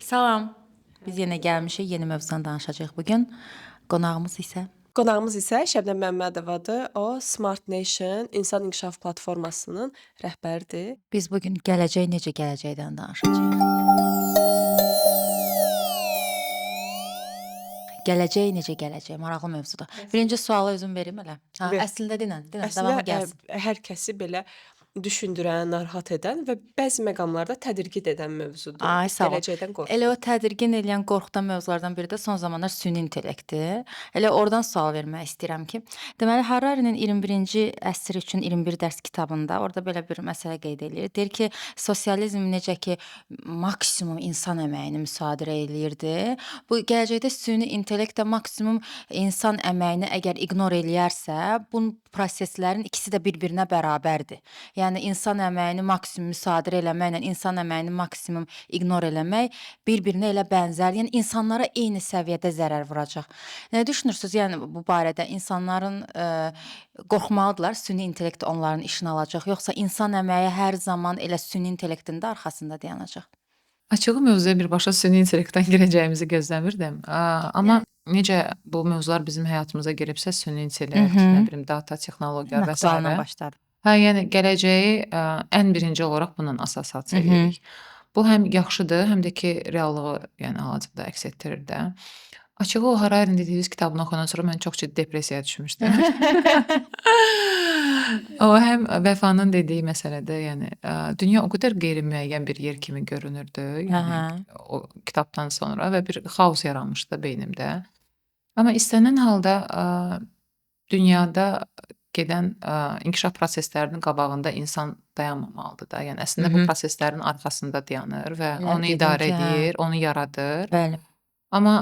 Salam. Biz yenə gəlmişik, yeni mövzudan danışacağıq bu gün. Qonağımız isə Qonağımız isə Şəbnəm Məmmədovadır. O Smart Nation İnsan İnkişaf Platformasının rəhbəridir. Biz bu gün gələcək necə gələcəkdən danışacağıq. Gələcək necə gələcək? Maraqlı mövzudur. Birinci sualı özüm verim elə. Ha, Ver. Əslində dinən, dinən, Əslində davamı gəlsin. Hər kəsi belə düşündürən, narahat edən və bəzi məqamlarda tədirgin edən mövzudur. Ay, sağ ol. Gələcəkdən qorxu. Elə o tədirgin eləyən, qorxudan mövzulardan biri də son zamanlar süni intellektdir. Elə oradan sual vermək istəyirəm ki, deməli Hararinin 21-ci əsr üçün 21 dərs kitabında orada belə bir məsələ qeyd eləyir. Deyir ki, sosializm necə ki maksimum insan əməyini müsadirə eləyirdi. Bu gələcəkdə süni intellekt də maksimum insan əməyini əgər ignor eləyərsə, bu proseslərin ikisi də bir-birinə bərabərdir. Yəni insan əməyini maksimum müsadirə eləməklə insan əməyini maksimum ignor eləmək bir-birinə elə bənzər. Yəni insanlara eyni səviyyədə zərər vuracaq. Nə düşünürsüz? Yəni bu barədə insanların qorxmalıdırlar, süni intellekt onların işini alacaq, yoxsa insan əməyi hər zaman elə süni intellektin də arxasında dayanacaq? Açığı mövzuya birbaşa süni intellektdən girəcəyimizi gözləmirdim. Amma necə bu mövzular bizim həyatımıza giribsə, süni intellekt, nə bilim, data, texnologiya və Aktualından sairə. başladı. Hə, yəni gələcəyi ən birinci olaraq bununla assosiasiya edirik. Bu həm yaxşıdır, həm də ki, reallığı, yəni hal-hazırda əks etdirir də. Açığı o Hararinin dediyiniz kitabını oxuyandan sonra mən çox ciddi depressiyaya düşmüşdüm. O həm Vəfanın dediyi məsələdə, yəni dünya o qədər qeyri-müəyyən bir yer kimi görünürdü, yəni o kitabdan sonra və bir xaos yaranmışdı beynimdə. Amma istənilən halda dünyada gedən inkişaf proseslərinin qabağında insan dayanmamalıdır da. Yəni əslində bu proseslərin arxasında dayanır və Elə onu dedim idarə ki, hə. edir, onu yaradır. Bəli. Amma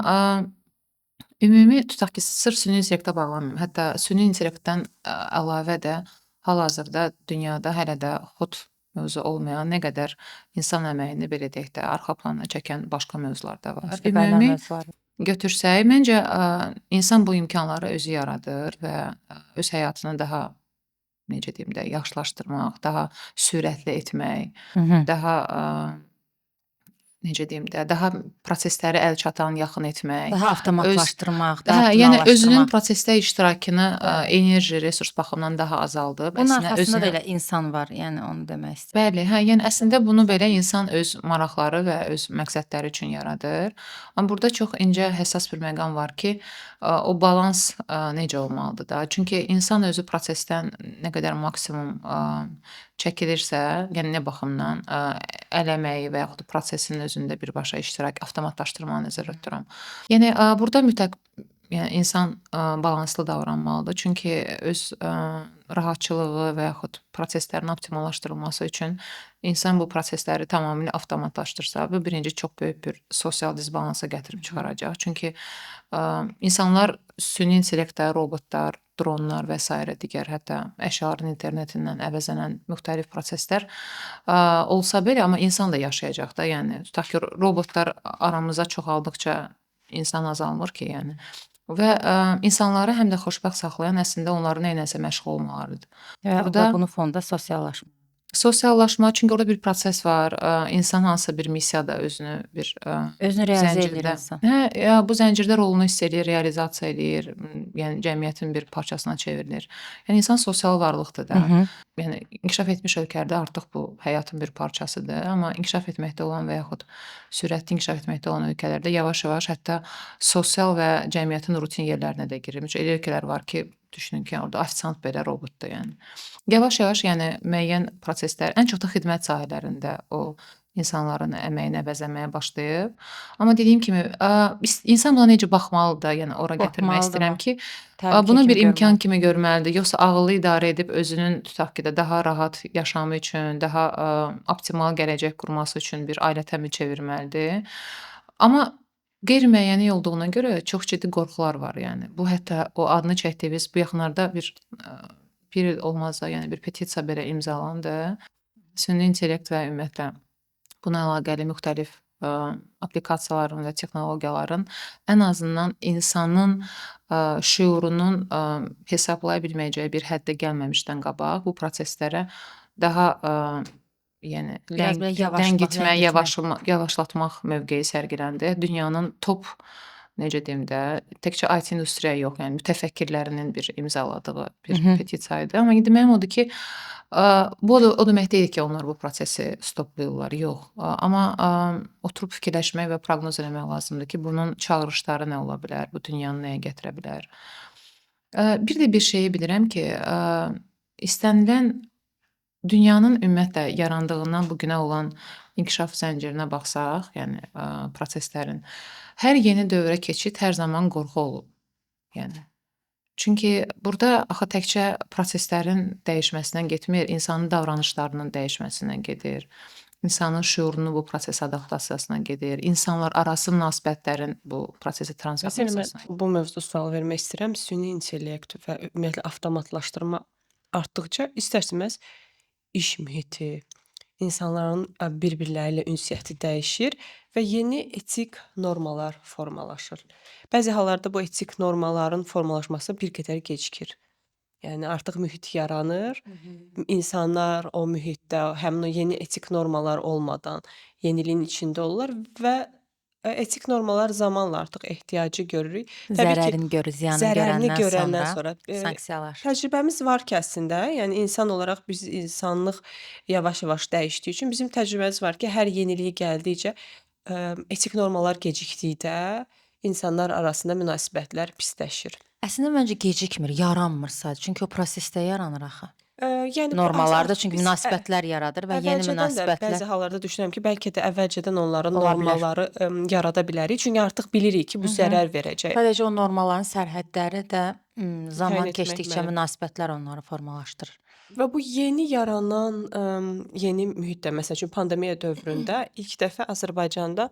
ümumi tutaq ki, sırf süni intellektə bağlamayım. Hətta süni intellektdən əlavə də hal-hazırda dünyada hələ də hot mövzu olmayan nə qədər insan əməyini belə deyək də arxa plana çəkən başqa mövzular da var. Başqa bəlli Ümumi mövzular. götürsək, məncə insan bu imkanları özü yaradır və öz həyatını daha necə deyim də yaxşılaşdırmaq, daha sürətli etmək, daha necə deyim də, daha prosesləri əl çatan, yaxın etmək, Daha avtomatlaşdırmaq, daha hə, yəni özünün optimallaşdırmaq. prosesdə iştirakını enerji, resurs baxımından daha azaldıb, Bunun əslində arxasında da özünə elə insan var, yəni onu demək istəyirəm. Bəli, hə, yəni əslində bunu belə insan öz maraqları və öz məqsədləri üçün yaradır. Amma burada çox incə, həssas bir məqam var ki, o balans necə olmalıdır da? Çünki insan özü prosesdən nə qədər maksimum çəkilirsə, yəni nə baxımdan əl əməyi və yaxud da prosesin özündə birbaşa iştirak, avtomatlaşdırmanı nəzərdə tuturam. Yəni burada mütləq yəni insan balanslı davranmalıdır. Çünki öz rahatçılığı və yaxud proseslərin optimallaşdırılması üçün insan bu prosesləri tamamilə avtomatlaşdırsa, bu birinci çox böyük bir sosial disbalansa gətirib çıxaracaq. Çünki insanlar süni intellektlər, robotlar, dronlar və sairə digər hətta əşyaların internetindən əvəzlənən müxtəlif proseslər olsa belə, amma insan da yaşayacaq da. Yəni tutaq ki, robotlar aramıza çoxaldıqca insan azalmır ki, yəni. Və insanları həm də xoşbəxt saxlayan əslində onların nə iləsə məşğul olmalarıdır. Və Burada bunu fonda sosiallaşma. Sosiallaşma, çünki orada bir proses var. İnsan hansısa bir missiyada özünü bir Özünü realizə eləyir zəncirdə, insan. hə, ya bu zəncirdə rolunu hiss eləyir, realizasiya eləyir, yəni cəmiyyətin bir parçasına çevrilir. Yəni insan sosial varlıqdır da. Yəni inkişaf etmiş ölkələrdə artıq bu həyatın bir parçasıdır, amma inkişaf etməkdə olan və yaxud sürətli inkişaf etməkdə olan ölkələrdə yavaş-yavaş hətta sosial və cəmiyyətin rutin yerlərinə də girir. Məsələn, elə ölkələr var ki, düşünün ki, orada ofisiant belə robotdur, yəni. Yavaş-yavaş, yəni müəyyən proseslər, ən çox da xidmət sahələrində o insanların əməyini əvəzləməyə başlayıb. Amma dediyim kimi, insan buna necə baxmalıdır da, yəni ora gətirmək Qorxmalıdır istəyirəm mı? ki, Təhlükə bunu kimi bir imkan görməlidir. kimi görməlidir. Yoxsa ağıllı idarə edib özünün tutaq ki də daha rahat yaşamı üçün, daha optimal gələcək qurması üçün bir alətə mi çevirməlidir? Amma qeyri-müəyyənlik olduğuna görə çox ciddi qorxular var, yəni. Bu hətta o adını çəkdiyimiz bu yaxınlarda bir il olmaz da, yəni bir petisiya belə imzalandı. Süni intellekt və ümumiyyətlə buna əlaqəli müxtəlif applikasiyaların və texnologiyaların ən azından insanın şüurunun hesablaya bilməyəcəyi bir həddə gəlməmişdən qabaq bu proseslərə daha Yəni Biraz belə yavaşmaq, ləngitmə, ləngitmə. Yavaşlatmaq mövqeyi sərgiləndi. Dünyanın top, necə deyim də, təkcə IT industriya yox, yəni mütəfəkkirlərinin bir imzaladığı bir petisiya idi. Amma indi deməyim odur ki, bu da o demək deyil ki, onlar bu prosesi stoplayırlar. Yox. Amma oturub fikirləşmək və proqnoz eləmək lazımdır ki, bunun çağırışları nə ola bilər, bu dünyanı nəyə gətirə bilər. Bir də bir şeyi bilirəm ki, istənilən dünyanın ümumiyyətlə yarandığından bu günə olan inkişaf zəncirinə baxsaq, yəni proseslərin hər yeni dövrə keçid hər zaman qorxu olub. Yəni çünki burada axı təkcə proseslərin dəyişməsindən getmir, insanın davranışlarının dəyişməsindən gedir. İnsanın şüurunun bu prosesə adaptasiyasına gedir. İnsanlar arası münasibətlərin bu prosesə Məsələn, mən transformasiyasına. bu mövzuda sual vermək istəyirəm. Süni intellekt və ümumiyyətlə avtomatlaşdırma artdıqca istər-istəməz iş mühiti, insanların bir-birləri ilə ünsiyyəti dəyişir və yeni etik normalar formalaşır. Bəzi hallarda bu etik normalların formalaşması bir qədər gecikir. Yəni artıq mühit yaranır. İnsanlar o mühitdə həmin o yeni etik normalar olmadan yeniliyin içində olurlar və etik normalar zamanla artıq ehtiyacı görürük. Təbii ki, Zərərini görür, ziyanını zərərini görəndən görəndən sonra sonra, sanksiyalar. Təcrübəmiz var ki, əslində, yəni insan olaraq biz insanlıq yavaş-yavaş dəyişdiyi üçün bizim təcrübəmiz var ki, hər yeniliyi gəldikcə etik normalar gecikdikdə insanlar arasında münasibətlər pisləşir. Əslində məncə gecikmir, yaranmır sadəcə. Çünki o prosesdə yaranır axı. Yəni bu Normallarda çünki biz münasibətlər yaradır və yeni əvvəlcədən də münasibətlər bəzi hallarda düşünürəm ki, bəlkə də əvvəlcədən onların Ola bilər. normaları yarada bilərik. Çünki artıq bilirik ki, bu zərər verəcək. Sadəcə o normaların sərhədləri də zaman Təyin etmək keçdikcə mənim. münasibətlər onları formalaşdırır. Və bu yeni yaranan yeni mühitdə, məsəl üçün pandemiya dövründə ilk dəfə Azərbaycanda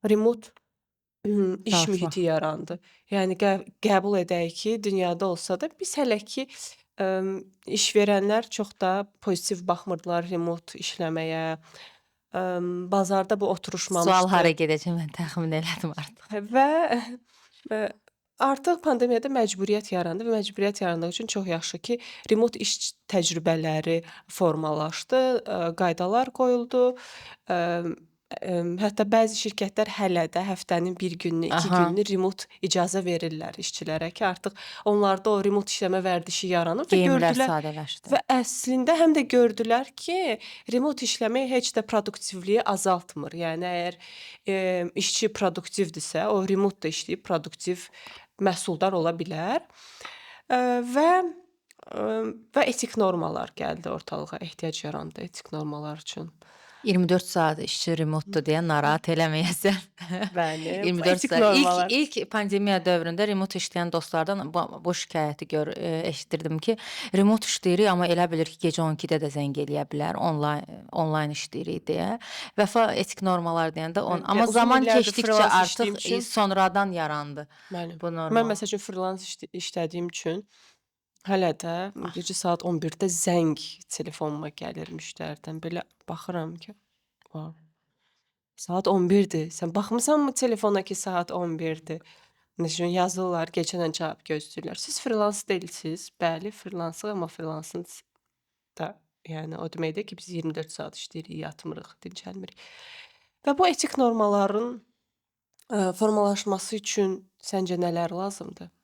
remote iş Çalışmaq. mühiti yarandı. Yəni qəbul edək ki, dünyada olsa da biz hələ ki iş verənlər çox da pozitiv baxmırdılar remote işləməyə. Bazarda bu oturuşmamışdı. Sual hara gedəcək mən təxmin elədim artıq. Və artıq pandemiyada məcburiyyət yarandı və məcburiyyət yarandığı üçün çox yaxşı ki, remote iş təcrübələri formalaşdı, qaydalar qoyuldu. Hətta bəzi şirkətlər hələ də həftənin bir gününü, iki gününü remote icazə verirlər işçilərə ki, artıq onlarda o remote işləmə vərdişi yaranıb və Geyimlər gördülər sadələşdi. və əslində həm də gördülər ki, remote işləmək heç də produktivliyi azaltmır. Yəni əgər işçi produktivdirsə, o remote da işləyib produktiv məhsuldar ola bilər. Və etik normalar gəldi ortalığa, ehtiyac yarandı etik normalar üçün. 24 saat işçi remote-dur deyə narahat eləməyəsən. Bəli, bu 24 etik saat. normalar. İlk pandemiya dövründə remote işləyən dostlardan bu şikayəti eşidirdim ki, remote işləyirik, amma elə bilir ki, gecə 12-də də zəng eləyə bilər, onlayn işləyirik deyə. Vəfa etik normalar deyəndə on, Bəli, amma uzun zaman illərdir keçdikcə freelance artıq işlədiyim üçün sonradan yarandı Bəli. bu norma. Mən məsəl üçün freelance işlədiyim üçün hələ də gecə saat 11-də zəng telefonuma gəlir müştəridən. Belə baxıram ki, vay, saat 11-dir. Sən baxmısanmı telefona ki, saat 11-dir? Məsəl üçün yazırlar, gecənən cavab gözləyirlər. Siz freelance deyilsiniz. Bəli, freelancıq, amma freelancın da, yəni o deməkdir ki, biz 24 saat işləyirik, yatmırıq, dincəlmirik. Və bu etik normaların formalaşması üçün səncə nələr lazımdır?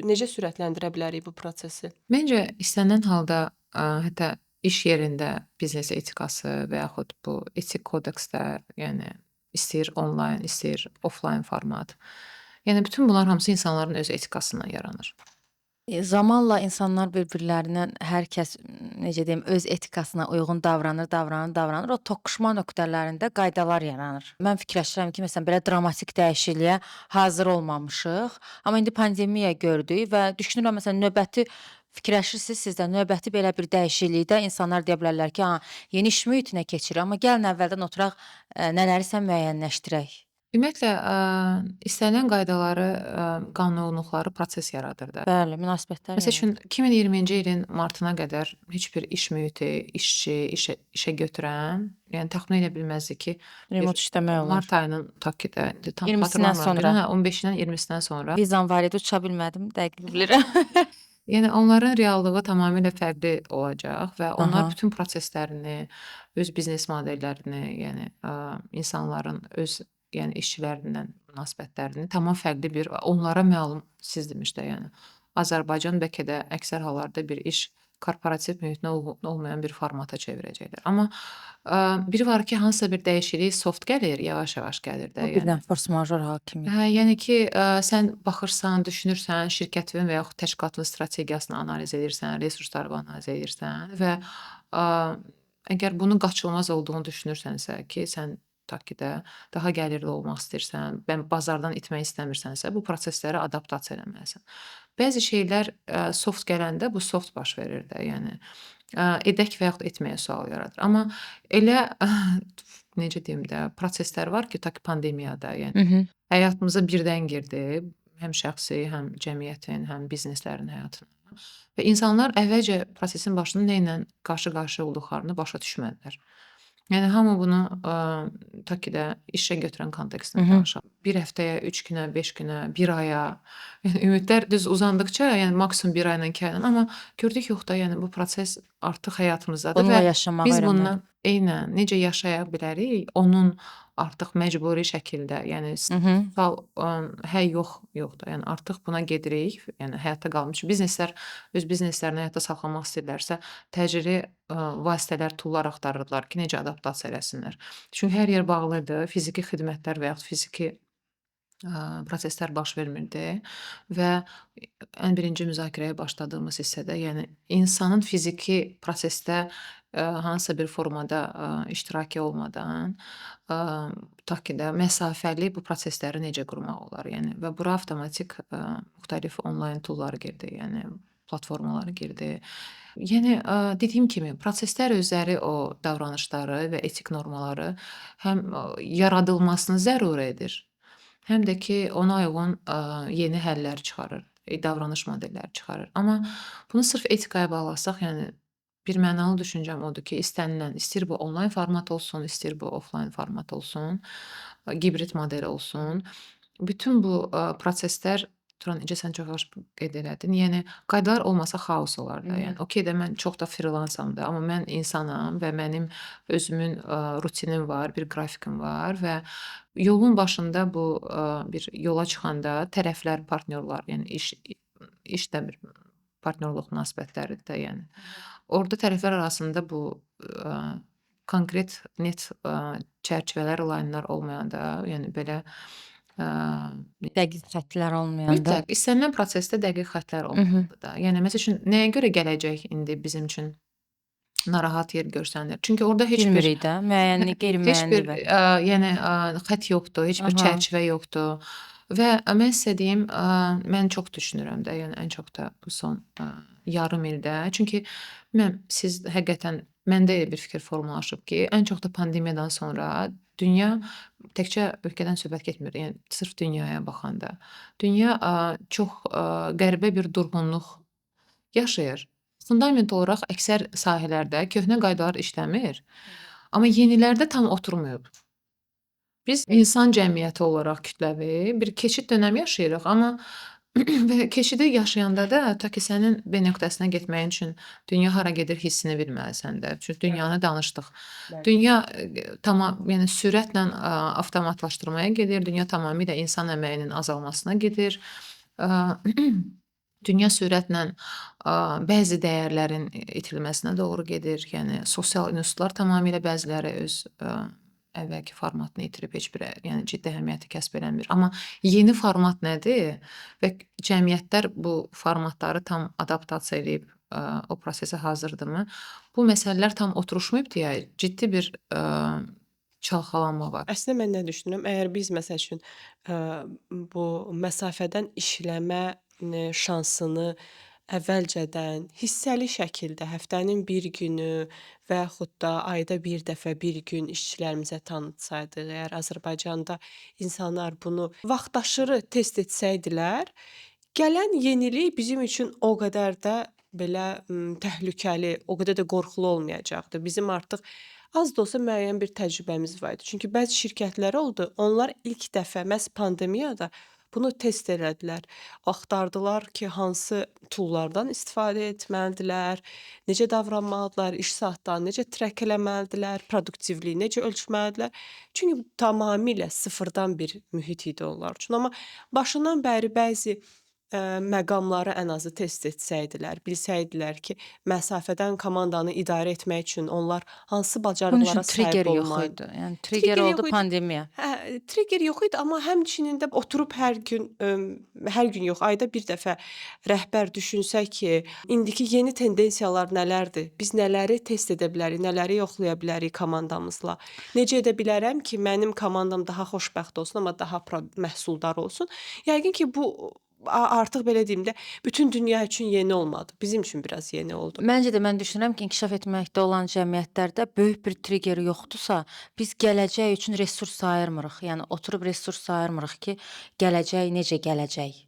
Necə sürətləndirə bilərik bu prosesi? Məncə istənilən halda, hətta iş yerində biznes etikası və yaxud bu etik kodekslər, yəni istəyir onlayn, istəyir offline format. Yəni bütün bunlar hamısı insanların öz etikasından yaranır. Zamanla insanlar bir-birlərinə hər kəs, necə deyim, öz etikasına uyğun davranır, davranır, davranır. O toqquşma nöqtələrində qaydalar yaranır. Mən fikirləşirəm ki, məsələn, belə dramatik dəyişikliyə hazır olmamışıq. Amma indi pandemiya gördük və düşünürəm, məsələn, növbəti fikirləşirsiniz siz də, növbəti belə bir dəyişiklikdə insanlar deyə bilərlər ki, ha, yeni iş mühitinə keçirik, amma gəlin əvvəldən oturaq, nələrisə müəyyənləşdirək. Ümumiyyətlə, istənilən qaydaları, qanunluqları proses yaradır da. Bəli, münasibətlər Məsəl üçün, yaradır. 2020-ci ilin martına qədər heç bir iş mühiti, işçi, işə götürən, yəni təxmin edə bilməzdi ki, bir remote işləmək olar. Mart ayının tutaq ki də, indi tam 20-sindən xatırlamıram. sonra. Hə, 15-dən 20-sindən sonra. Vizam var idi, uça bilmədim, dəqiq bilirəm. Yəni onların reallığı tamamilə fərqli olacaq və onlar Aha. bütün proseslərini, öz biznes modellərini, yəni insanların öz, yəni işçilərlə münasibətlərini tamam fərqli bir onlara məlum, siz demişdə, yəni Azərbaycan bəlkə də əksər hallarda bir iş korporativ mühitinə uyğun olmayan bir formata çevirəcəklər. Amma biri var ki, hansısa bir dəyişiklik soft gəlir, yavaş-yavaş gəlir də, Bu yəni. birdən force major hal kimi. Hə, yəni ki, sən baxırsan, düşünürsən, şirkətin və yaxud təşkilatın strategiyasını analiz edirsən, resurslarını analiz edirsən və əgər bunun qaçılmaz olduğunu düşünürsənsə ki, sən tutaq ki də daha gəlirli olmaq istəyirsən, mən bazardan itmək istəmirsənsə, bu proseslərə adaptasiya eləməlisən. Bəzi şeylər soft gələndə bu soft baş verir də, yəni edək və yaxud etməyə sual yaradır. Amma elə necə deyim də, proseslər var ki, ta ki pandemiyada, yəni həyatımıza birdən girdi, həm şəxsi, həm cəmiyyətin, həm bizneslərin həyatına. Və insanlar əvvəlcə prosesin başında nə ilə qarşı-qarşıya olduqlarını başa düşmədilər. Yəni hamı bunu ta ki də işə götürən kontekstində danışaq. Bir həftəyə, 3 günə, 5 günə, bir aya, yəni ümidlər düz uzandıqca, yəni maksimum bir ayla, 2 ayla, amma gördük yox da, yəni bu proses artıq həyatımızdadır Bununla və yaşamağı biz öyrənməli. bundan eynən necə yaşaya bilərik, onun artıq məcburi şəkildə, yəni sual, hə, yox, yox da, yəni artıq buna gedirik, yəni həyatda qalmış bizneslər öz bizneslərini həyatda saxlamaq istəyirlərsə, təcili vasitələr, toollar axtarırdılar ki, necə adaptasiya eləsinlər. Çünki hər yer bağlı idi, fiziki xidmətlər və yaxud fiziki proseslər baş vermirdi və ən birinci müzakirəyə başladığımız hissədə, yəni insanın fiziki prosesdə hansısa bir formada iştirakı olmadan, tutaq ki də məsafəli bu prosesləri necə qurmaq olar, yəni və bura avtomatik müxtəlif onlayn toollar girdi, yəni platformalar girdi. Yəni dediyim kimi proseslər özləri o davranışları və etik normaları həm yaradılmasını zərur edir, həm də ki ona uyğun yeni həllər çıxarır, davranış modelləri çıxarır. Amma bunu sırf etikaya bağlasaq, yəni bir mənalı düşüncəm odur ki, istənilən, istəyir bu onlayn format olsun, istəyir bu offline format olsun, hibrid model olsun, bütün bu proseslər, Turan, necə sən çox yaxşı qeyd elədin, yəni qaydalar olmasa xaos olar da. Yəni okey də mən çox da freelansam da, amma mən insanam və mənim özümün rutinim var, bir qrafikim var və yolun başında bu bir yola çıxanda tərəflər, partnyorlar, yəni iş də bir partnyorluq münasibətləridir də, yəni. Orada tərəflər arasında bu konkret, net çərçivələr, linelar olmayanda, yəni belə dəqiq xəttlər olmayanda. Mütləq istənilən prosesdə dəqiq xəttlər olmalıdır da. Yəni məsəl üçün nəyə görə gələcək indi bizim üçün narahat yer görsənir? Çünki orada heç bir bilmirik də, müəyyənlik, qeyri-müəyyənlik heç bir, var. Yəni xətt yoxdur, heç bir çərçivə yoxdur. Və mən sizə deyim, mən çox düşünürəm də, yəni ən çox da bu son yarım ildə. Çünki mən siz həqiqətən məndə elə bir fikir formalaşıb ki, ən çox da pandemiyadan sonra dünya təkcə ölkədən söhbət getmir, yəni sırf dünyaya baxanda. Dünya çox qəribə bir durğunluq yaşayır. Fundament olaraq əksər sahələrdə köhnə qaydalar işləmir, amma yenilərdə tam oturmayıb. Biz insan cəmiyyəti olaraq kütləvi bir keçid dönəmi yaşayırıq, amma və keçidi yaşayanda da ta ki sənin B nöqtəsinə getməyin üçün dünya hara gedir hissini bilməlisən də. Çünki dünyanı danışdıq. Dünya tamam, yəni sürətlə avtomatlaşdırmaya gedir, dünya tamamilə insan əməyinin azalmasına gedir. Dünya sürətlə bəzi dəyərlərin itirilməsinə doğru gedir. Yəni sosial institutlar tamamilə bəziləri öz əvvəlki formatını itirib, heç bir, yəni ciddi əhəmiyyəti kəsb eləmir. Amma yeni format nədir və cəmiyyətlər bu formatları tam adaptasiya eləyib o prosesə hazırdırmı? Bu məsələlər tam oturuşmayıb deyə ciddi bir çalxalanma var. Əslində mən nə düşünürəm? Əgər biz məsəl üçün bu məsafədən işləmə şansını əvvəlcədən hissəli şəkildə həftənin bir günü və yaxud da ayda bir dəfə bir gün işçilərimizə tanıtsaydıq, əgər Azərbaycanda insanlar bunu vaxtaşırı test etsəydilər, gələn yenilik bizim üçün o qədər də belə təhlükəli, o qədər də qorxulu olmayacaqdı. Bizim artıq az da olsa müəyyən bir təcrübəmiz var idi. Çünki bəzi şirkətlər oldu, onlar ilk dəfə məhz pandemiyada Bunu test elədilər. Axtardılar ki, hansı toollardan istifadə etməlidirlər, necə davranmalıdırlar, iş saatlarını necə track eləməlidirlər, produktivliyi necə ölçməlidirlər. Çünki tamamilə sıfırdan bir mühit idi onlar üçün. Amma başından bəri bəzi məqamları ən azı test etsəydilər, bilsəydilər ki, məsafədən komandanı idarə etmək üçün onlar hansı Bunun üçün bacarıqlara sahib trigger yox olmalı. idi. Yəni trigger Trigger oldu yox idi. pandemiya. Hə, trigger yox idi, amma həmçinin də oturub hər gün, hər gün yox, ayda bir dəfə rəhbər düşünsə ki, indiki yeni tendensiyalar nələrdir? Biz nələri test edə bilərik, nələri yoxlaya bilərik komandamızla? Necə edə bilərəm ki, mənim komandam daha xoşbəxt olsun, amma daha məhsuldar olsun? Yəqin ki, bu artıq belə deyim də, bütün dünya üçün yeni olmadı. Bizim üçün biraz yeni oldu. Məncə də mən düşünürəm ki, inkişaf etməkdə olan cəmiyyətlərdə böyük bir trigger yoxdursa, biz gələcək üçün resurs ayırmırıq. Yəni oturub resurs ayırmırıq ki, gələcək necə gələcək.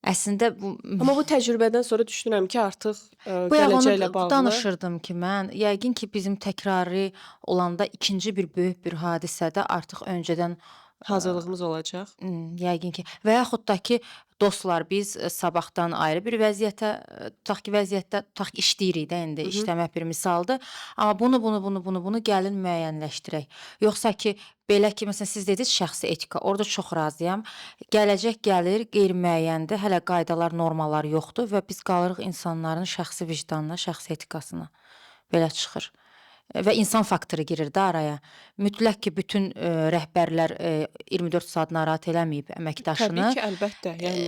Əslində bu Amma bu təcrübədən sonra düşünürəm ki, artıq Bayaq onu gələcəklə bağlı danışırdım ki, mən yəqin ki, bizim təkrarı olanda ikinci bir böyük bir hadisədə artıq öncədən hazırlığımız olacaq. Yəqin ki, və yaxud da ki, dostlar, biz sabahdan ayrı bir vəziyyətə, tutaq ki, vəziyyətdə, tutaq ki, işləyirik də indi, işləmək bir misaldır. Amma bunu, bunu, bunu, bunu, bunu gəlin müəyyənləşdirək. Yoxsa ki, belə ki, məsələn, siz dediniz şəxsi etika, orada çox razıyam. Gələcək gəlir, qeyri-müəyyəndir, hələ qaydalar, normalar yoxdur və biz qalırıq insanların şəxsi vicdanına, şəxsi etikasına. Belə çıxır. Və insan faktoru girir də araya. Mütləq ki, bütün rəhbərlər 24 saat narahat eləməyib əməkdaşını. Təbii ki, əlbəttə. Yəni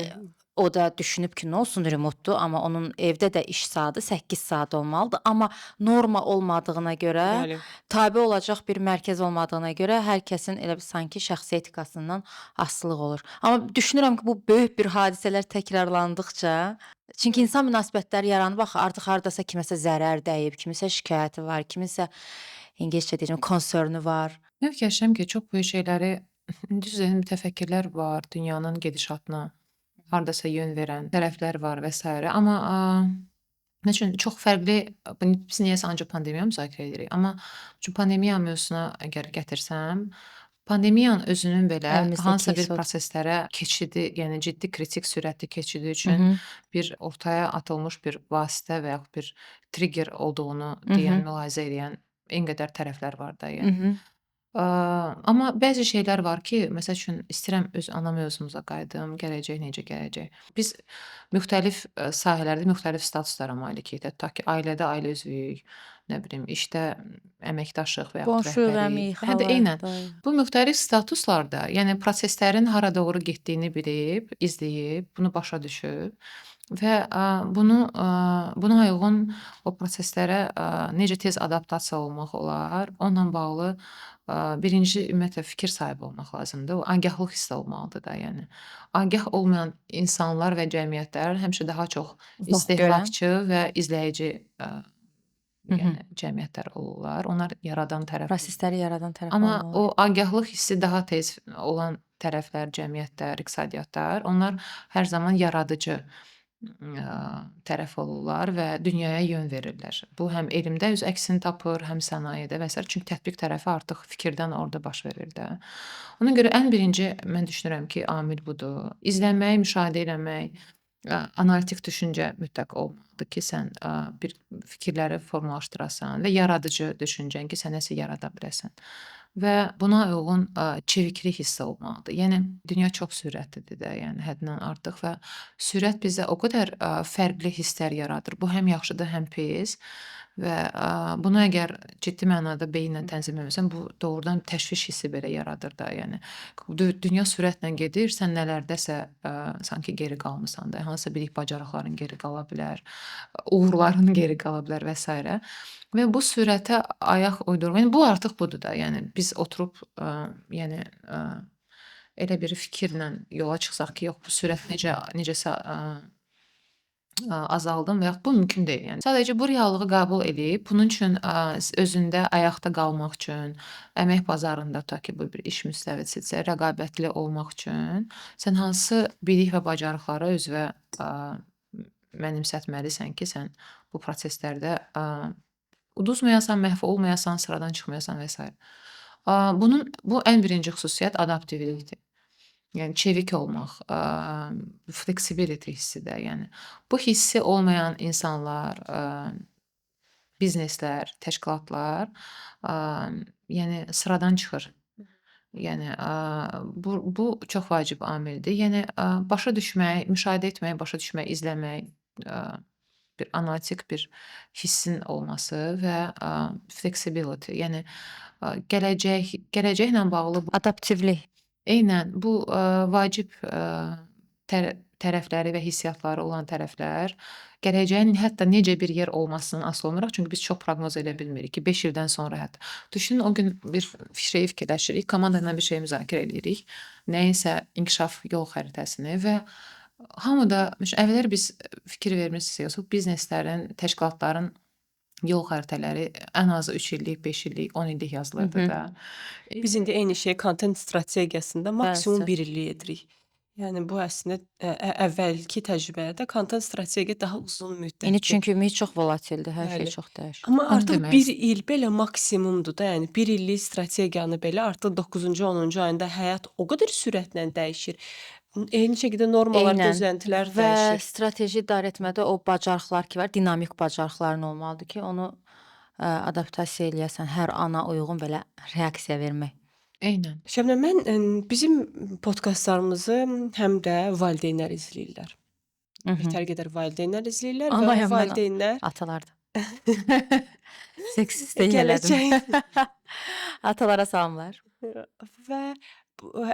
O da düşünüb ki, nə olsun remotedur, amma onun evdə də iş saatı 8 saat olmalıdır. Amma norma olmadığına görə, tabe olacaq bir mərkəz olmadığına görə hər kəsin elə bir sanki şəxsi etikasından asılılıq olur. Amma düşünürəm ki, bu böyük bir hadisələr təkrarlandıqca, çünki insan münasibətləri yaranıb, axı artıq hardasa kiməsə zərər dəyib, kimisə şikayəti var, kiminsə ingiliscə deyəcəm concernü var. Mən fikirləşirəm ki, çox böyük şeyləri, düzdür, mütəfəkkirlər var, dünyanın gedişatına hardasa yön verən tərəflər var və sairə. Amma nə üçün çox fərqli, biz niyəsə ancaq pandemiya müzakirə edirik. Amma şu pandemiya mövzusuna əgər gətirsəm, pandemiyanın özünün belə Əlimizdəki hansısa bir case proseslərə keçidi, yəni ciddi kritik sürətli keçidi üçün bir ortaya atılmış bir vasitə və yaxud bir trigger olduğunu deyən, mülahizə edən en qədər tərəflər var da, yəni. Amma bəzi şeylər var ki, məsəl üçün istəyirəm öz ana mövzumuza qayıdım, gələcək necə gələcək. Biz müxtəlif sahələrdə müxtəlif statuslara malikik də. Tutaq ki, ailədə ailə üzvüyük, nə bilim, işdə əməkdaşıq və yaxud Qonşuyuq, rəhbərik. əmi, Hə də xala, eynən. dayı. Bu müxtəlif statuslarda, yəni proseslərin hara doğru getdiyini bilib, izləyib, bunu başa düşüb və bunu buna uyğun o proseslərə necə tez adaptasiya olmaq olar, onunla bağlı birinci ümumiyyətlə fikir sahibi olmaq lazımdır. O agahlıq hissi olmalıdır da, yəni. Agah olmayan insanlar və cəmiyyətlər həmişə daha çox Uzaq görən. istehlakçı və izləyici yəni cəmiyyətlər olurlar. Onlar yaradan tərəf. Prosesləri yaradan tərəf Amma olmalılar. o agahlıq hissi daha tez olan tərəflər, cəmiyyətlər, iqtisadiyyatlar, onlar hər zaman yaradıcı tərəf olurlar və dünyaya yön verirlər. Bu həm elmdə öz əksini tapır, həm sənayedə və sair. Çünki tətbiq tərəfi artıq fikirdən orada baş verir də. Ona görə ən birinci mən düşünürəm ki, amil budur. İzləmək, müşahidə eləmək, analitik düşüncə mütləq olmalıdır ki, sən bir fikirləri formalaşdırasan və yaradıcı düşüncən ki, sən nəsə yarada biləsən. Və buna uyğun çeviklik hissi olmalıdır. Yəni dünya çox sürətlidir də, yəni həddindən artıq və sürət bizə o qədər fərqli hisslər yaradır. Bu həm yaxşıdır, həm pis və bunu əgər ciddi mənada beyinlə tənzimləməsən, bu doğrudan təşviş hissi belə yaradır da. Yəni dünya sürətlə gedir, sən nələrdəsə sanki geri qalmısan da, hansısa bilik bacarıqların geri qala bilər, uğurların geri qala bilər və sairə. Və bu sürətə ayaq uydurmaq, yəni bu artıq budur da. Yəni biz oturub, yəni elə bir fikirlə yola çıxsaq ki, yox bu sürət necəsə azaldım və yaxud bu mümkün deyil. Yəni sadəcə bu reallığı qəbul edib, bunun üçün özündə ayaqda qalmaq üçün, əmək bazarında tutaq ki, bu bir iş müstəvisidirsə, rəqabətli olmaq üçün sən hansı bilik və bacarıqları özünə mənimsətməlisən ki, sən bu proseslərdə uduzmayasan, məhv olmayasan, sıradan çıxmayasan və sair. Bu ən birinci xüsusiyyət adaptivlikdir. Yəni çevik olmaq, flexibility hissi də, yəni bu hissi olmayan insanlar, bizneslər, təşkilatlar, yəni sıradan çıxır. Yəni bu çox vacib amildir. Yəni başa düşmək, müşahidə etmək, başa düşmək, izləmək, bir analitik bir hissin olması və flexibility, yəni gələcəklə bağlı adaptivlik. Eynən bu vacib tərəfləri və hissiyatları olan tərəflər gələcəyin hətta necə bir yer olmasından asılı olmayaraq, çünki biz çox proqnoz edə bilmirik ki, 5 ildən sonra hətta. Düşünün, o gün bir şeyi fikirləşirik, komanda ilə bir şey müzakirə eləyirik, nəyinsə inkişaf yol xəritəsini və hamı da, məsələn, əvvəllər biz fikir vermisinizsə, yoxsa bizneslərin, təşkilatların yol xəritələri ən azı 3 illik, 5 illik, 10 illik yazılırdı da. Biz indi eyni şeyi kontent strategiyasında maksimum 1 illik edirik. Yəni bu əslində əvvəlki təcrübələrdə kontent strategiya daha uzun müddətli. İndi çünki mühit çox volatildir, hər şey çox dəyişir. Amma artıq bir il belə maksimumdur da, yəni bir illik strategiyanı belə artıq 9-cu, 10-cu ayında həyat o qədər sürətlə dəyişir. Eyni şəkildə normalar, gözləntilər və dəyişir. Və strateji idarə etmədə o bacarıqlar ki var, dinamik bacarıqların olmalıdır ki, onu adaptasiya eləyəsən, hər ana uyğun belə reaksiya vermək. Eynən. Şəbnəm, mən bizim podkastlarımızı həm də valideynlər izləyirlər. Yetər qədər valideynlər izləyirlər və valideynlər atalar da. Seksist elədim. Atalara salamlar. Və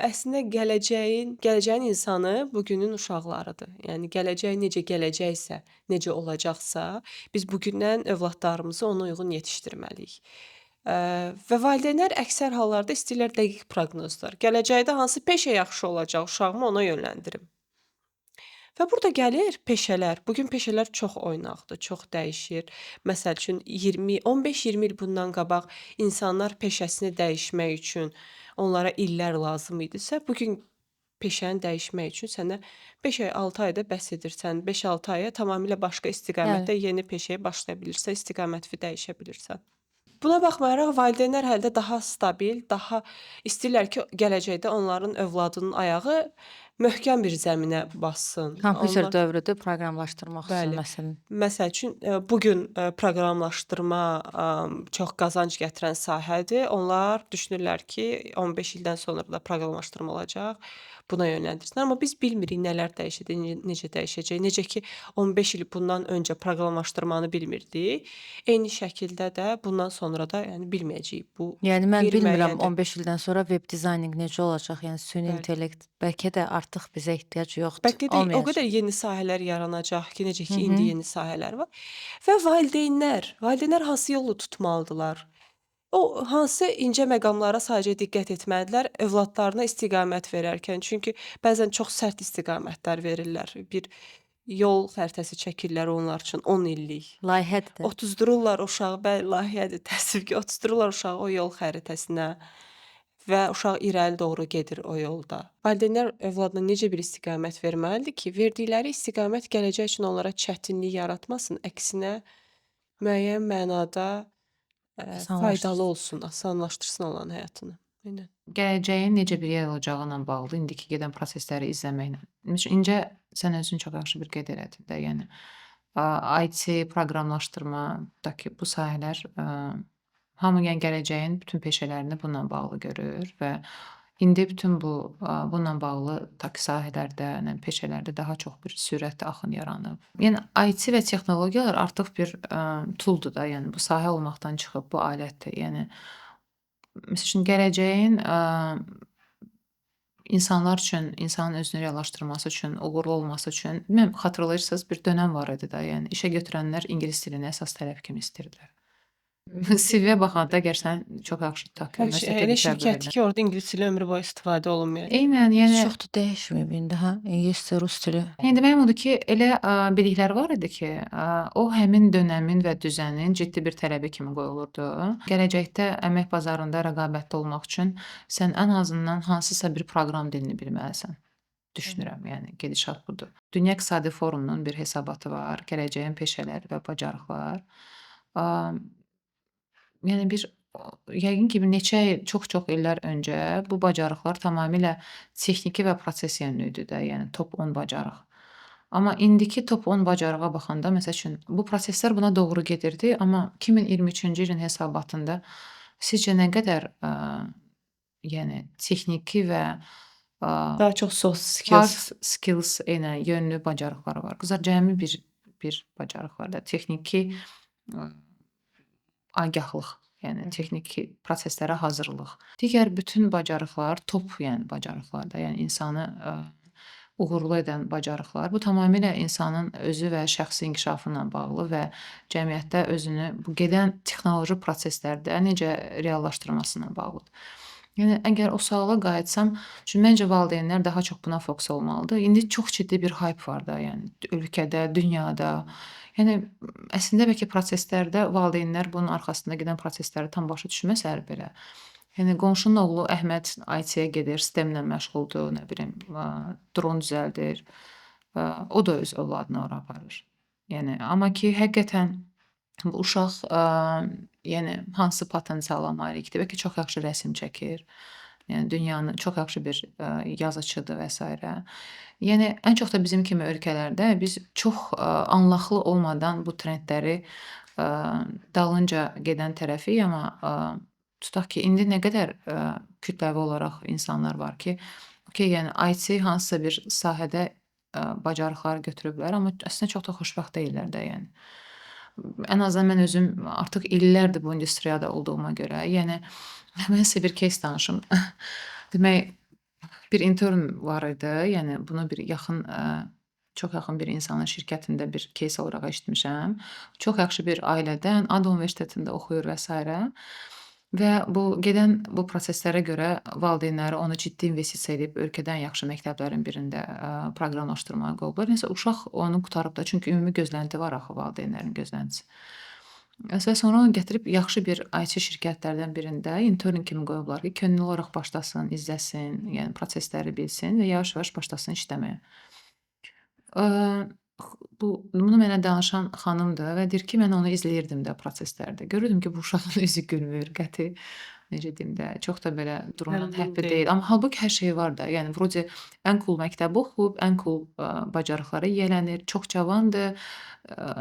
əslində gələcəyin insanı bugünün uşaqlarıdır. Yəni gələcək necə gələcəksə, necə olacaqsa, biz bugündən övladlarımızı ona uyğun yetişdirməliyik. Və valideynlər əksər hallarda istəyirlər dəqiq proqnozlar. Gələcəkdə hansı peşə yaxşı olacaq, uşağımı ona yönləndirim. Və burada gəlir peşələr. Bugün peşələr çox oynaqdır, çox dəyişir. Məsəl üçün 15-20 il bundan qabaq insanlar peşəsini dəyişmək üçün onlara illər lazım idisə, bugün peşəni dəyişmək üçün sənə 5 ay, 6 ayda bəs edir. Sən 5-6 aya tamamilə başqa istiqamətdə yeni peşəyə başlaya bilirsən, istiqaməti dəyişə bilirsən. Buna baxmayaraq valideynlər hələ də daha stabil, daha istəyirlər ki, gələcəkdə onların övladının ayağı möhkəm bir zəminə bassın. Kompüter dövrüdür, proqramlaşdırmaq üçün məsələn. Məsəl üçün bu gün proqramlaşdırma çox qazanc gətirən sahədir. Onlar düşünürlər ki, 15 ildən sonra da proqramlaşdırma olacaq. Buna yönləndirsinlər. Amma biz bilmirik nələr dəyişəcək, necə dəyişəcək. Necə ki 15 il bundan öncə proqramlaşdırmanı bilmirdik. Eyni şəkildə də bundan sonra da yəni bilməyəcəyik bu. Yəni mən bilmirəm 15 ildən sonra web dizayninq necə olacaq? Yəni süni intellekt bəlkə də artıq bizə ehtiyac yoxdur. Bəlkə də o qədər yeni sahələr yaranacaq ki, necə ki indi yeni sahələr var. Və valideynlər hansı yolu tutmalıdırlar? O hansı incə məqamlara sadəcə diqqət etməlidirlər övladlarına istiqamət verərkən. Çünki bəzən çox sərt istiqamətlər verirlər. Bir yol xəritəsi çəkirlər onlar üçün 10 illik. Layihədir də. Otuzdururlar uşağı, bəli, layihədir. Təəssüf ki, otuzdururlar uşağı o yol xəritəsinə və uşaq irəli doğru gedir o yolda. Valideynlər övladına necə bir istiqamət verməlidir ki, verdikləri istiqamət gələcək üçün onlara çətinlik yaratmasın, əksinə müəyyən mənada faydalı olsun, asanlaşdırsın onların həyatını. Aynen. Gələcəyin necə bir yer olacağı ilə bağlı indiki gedən prosesləri izləməklə. Məsələn, incə sən özün çox yaxşı bir qeyd elədin də, yəni IT, proqramlaşdırmadakı bu sahələr hamı yəni gələcəyin bütün peşələrini bununla bağlı görür və indi bütün bu bununla bağlı sahələrdə, nə peşələrdə daha çox bir sürətli axın yaranıb. Yəni IT və texnologiyalar artıq bir tooldur da, yəni bu sahə olmaqdan çıxıb, bu alətdir. Yəni məsəl üçün gələcəyin insanlar üçün, insanın özünü reallaşdırması üçün, uğurlu olması üçün, bilmirəm xatırlayırsınız, bir dönəm var idi da, yəni işə götürənlər ingilis dilini əsas tələb kimi istəyirdilər. CV-yə baxanda əgər sən çox yaxşı tutaq ki, universitetə elə şirkətdir ki, orada ingilis dili ömrü boyu istifadə olunmayacaq. Eynən, yəni çox da dəyişməyib indi, hə? İngilis dili, rus dili. Yəni deməyim odur ki, elə biliklər var idi ki, o həmin dönəmin və düzənin ciddi bir tələbi kimi qoyulurdu. Gələcəkdə əmək bazarında rəqabətli olmaq üçün sən ən azından hansısa bir proqram dilini bilməlisən. Düşünürəm, yəni gedişat budur. Dünya İqtisadi Forumunun bir hesabatı var. Gələcəyin peşələri və bacarıqlar. Yəni bir Yəqin ki, bir neçə il, çox-çox illər öncə bu bacarıqlar tamamilə texniki və proses yönlü idi də, yəni top 10 bacarıq. Amma indiki top 10 bacarığa baxanda, məsəl üçün, bu proseslər buna doğru gedirdi, amma 2023-cü ilin hesabatında sizcə nə qədər yəni texniki və Daha çox soft skills. Hard skills eynən yönlü bacarıqları var. Qızlar, cəmi bir bacarıq var da, texniki agahlıq, yəni texniki proseslərə hazırlıq. Digər bütün bacarıqlar top, yəni bacarıqlar da, yəni insanı uğurlu edən bacarıqlar. Bu tamamilə insanın özü və şəxsi inkişafı ilə bağlı və cəmiyyətdə özünü bu gedən texnoloji proseslərdə necə reallaşdırması ilə bağlıdır. Yəni əgər o suala qayıtsam, çünki məncə valideynlər daha çox buna fokus olmalıdır. İndi çox ciddi bir hype var da, yəni ölkədə, dünyada. Yəni əslində bəlkə proseslərdə valideynlər bunun arxasında gedən prosesləri tam başa düşməsələr belə. Yəni qonşunun oğlu Əhməd IT-yə gedir, STEM-lə məşğuldur, nə bilim, dron düzəldir. O da öz övladını ora aparır. Yəni amma ki, həqiqətən bu uşaq yəni hansı potensiala malikdir? Bəlkə çox yaxşı rəsm çəkir. Yəni dünyanın çox yaxşı bir yazıçıdır və sairə. Yəni ən çox da bizim kimi ölkələrdə biz çox anlaqlı olmadan bu trendləri dalınca gedən tərəfiyik, amma tutaq ki, indi nə qədər kütləvi olaraq insanlar var ki, okey, yəni IT hansısa bir sahədə bacarıqları götürüblər, amma əslində çox da xoşbəxt deyillər də, yəni. Ən azından mən özüm artıq illərdir bu industriyada olduğuma görə, yəni mən sizə bir case danışım. Demək, bir intern var idi, yəni bunu bir yaxın, çox yaxın bir insanın şirkətində bir case olaraq eşitmişəm. Çox yaxşı bir ailədən, ADU Universitetində oxuyur və sairə. Və bu gedən bu proseslərə görə valideynləri onu ciddi investisiya edib ölkədən yaxşı məktəblərin birində proqramlaşdırmağa qoyublar. Nəsə uşaq onu qurtarıb da, çünki ümumi gözlənti var axı, valideynlərin gözləntisi. Və sonra onu gətirib yaxşı bir IT şirkətlərdən birində intern kimi qoyublar ki, könüllü olaraq başlasın, izləsin, yəni prosesləri bilsin və yavaş-yavaş başlasın işləməyə. Bunu mənə danışan xanımdır və deyir ki, mən onu izləyirdim də proseslərdə. Görürdüm ki, bu uşağın üzü gülmür, qəti, necə deyim də, çox da belə durumdan happy deyil. Amma halbuki hər şey var da. Yəni vrodi ən cool məktəbi oxuyub, ən cool bacarıqlara yiyələnir, çox cavandır,